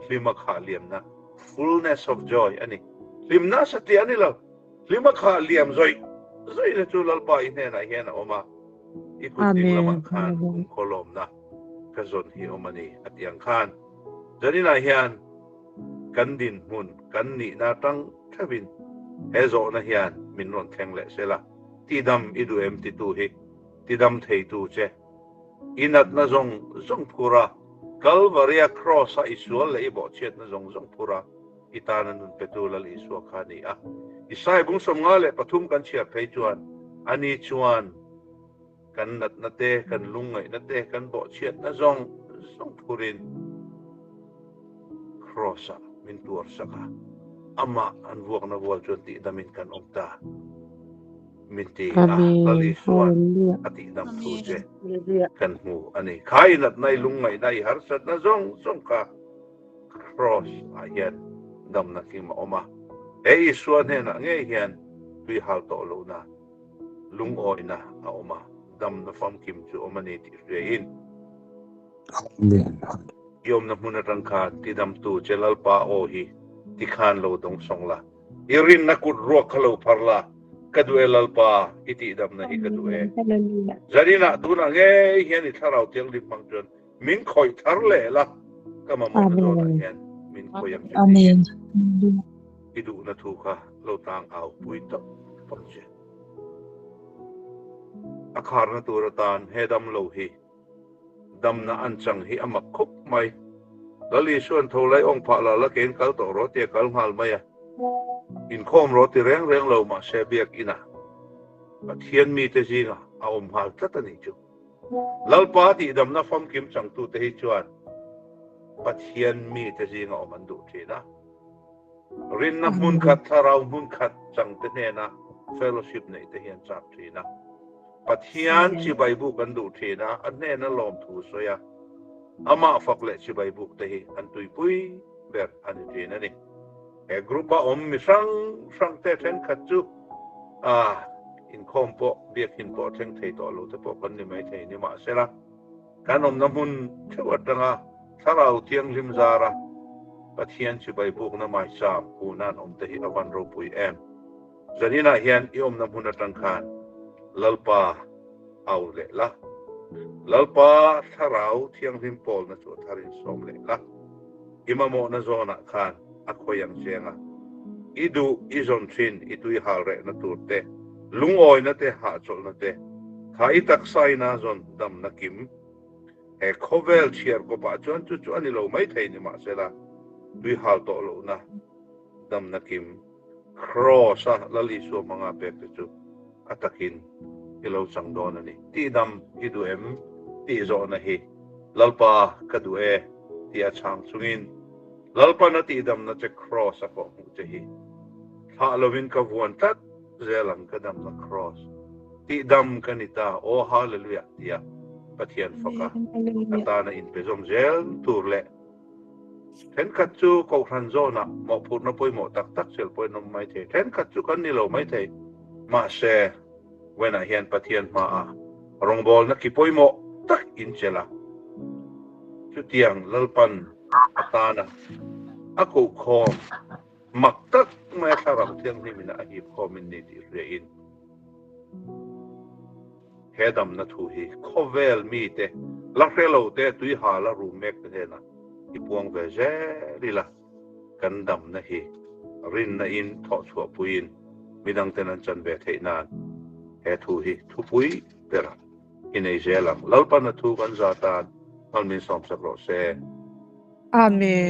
hlima khah liamna, fullness of joy, a ni. Hlimna satliah a ni lo. Hlima khah liam zawih zawihna chu Lalpa i hnenah hian a awm a, i kut ding lamah khan kumkhaw lawmna ka zawn hi awm a ni a ti ang khan zaninah hian kan dinhmun kan nihna atang theuhin he zawhna hian min rawn thleng leh sela, tidam i duh em titu hi tidam theitu che i natna zawng zawng phur a, Kalvaria Kraws-a i sual leh i bawhchhiatna zawng zawng phur a, i tana nun petu Lal Isua kha a ni a. Isai bung 53 kan chhiar phei chuan ani chuan, Kan natna te, kan lungngaihna te, kan bawhchhiatna zawng zawng phurin Kraws-ah min tuar sak a, amah an vuakna vual chuan tihdamin kan awm ta min ti a, Lal Isua'n a tihdam thu che kan hmu a ni. Kha i natna, i lungngaihna, i harsatna zawng zawng kha Kraws-ah hian damna kim a awm a, he Isua hnenah ngei hian tui hal tawh lohna, Lungawina a awm a, damna famkim chu awm a ni tih hriain. Amen. I awmna hmun atang khan tidamtu che Lalpa aw hi tikhan lo dawng sawng la, i rinna kut ruak kha lo phar la, Ka duh e Lalpa, i tihdamna hi ka duh e. Zaninah tunah ngei hian i thlarau thianghlim hmang chuan min khawih thar leh la, ka mamawhna zawnah hian min khawih ang che tiin i duhna thu kha lo tang au pui tawp ang che. A kharna tur atan he dam lo hi damna an chang hi a mak khawp mai. Lal Isua'n tho lai awng phah la la kein kal tawh rawh tia kal nghal mai a. Inkhawm rawh ti reng reng lo mahse biakinah Pathian mite zingah a awm nghal tlat a nih chu. Lalpa tihdamna famkim changtute hi chuan Pathian mite zinga awm an duh thin a. Rinna hmun khat, thlarau hmun khat changte hnena fellowship neih te hi an chak thin a. Pathian chibai buk an duh thin a, a hnena lawmthu sawi a, amah fak leh chibai buk te hi an tuipui ber a ni thin a ni. He group a awm mi hrang hrang te thenkhat chu a inkhawm pawh biakinn pawh thleng thei tawh lo te pawh kan ni mai thei ni mahsela kan awmna hmun theuh atanga thlarau thianghlim zara Pathian chibai bukna maicham hunan awm te hi a van ropui em. Zaninah hian i awmna hmun atang khan Lalpa au leh la. Lalpa Thlarau Thianghlim pawlna chu a tharin sawm leh la. I mamawhna zawnah khan a khawi ang cheng a. I duh, i zawn thin, i tui hal rehna tur te, lungawina te, hahchawlhna te, kha i taksa ina zawn damna kim. He khawvel chhiar kawpah chuan chu chu a ni lo maithei ni mahsela, tui hal tawh lohna damna kim Kraws-a Lal Isua hmanga pek te chu a takin i lo chang dawn a ni. Tihdam i duh em? tih zawhna hi Lalpa ka duh e tih a chhang chungin Lalpan a tihdamna che Kraws a kawh hmuh che hi thlah lovin ka vuan tlat zel ang ka damna Kraws tihdam ka ni ta aw Hallelujah tia Pathian faka atana inpe zawm zel tur leh Thenkhat chu Kohhran zawnah mawhphurhna pawimawh tak tak sel pawhin an awm maithei. Thenkhat chu kan ni lo maithei. Mahse, Wenah hian Pathian hmaah rawngbawlna ki pawimawh tak in chelh a. Chutiang Lalpan atana a kohkhawm mak tak maia Thlarau Thianghlimin a hip khawm in ni tih hriain, He damna thu hi khawvel mite la hre lo te tui ha la rum mek te hnenah i puang ve zel ila, kan damna hi rinna in thawh chhuah puiin midang ten an chan ve theih nan he thu hi thupui ber i nei zel ang. Lalpana thu kan za tan hmalmin sawmsak rawh se. Amen.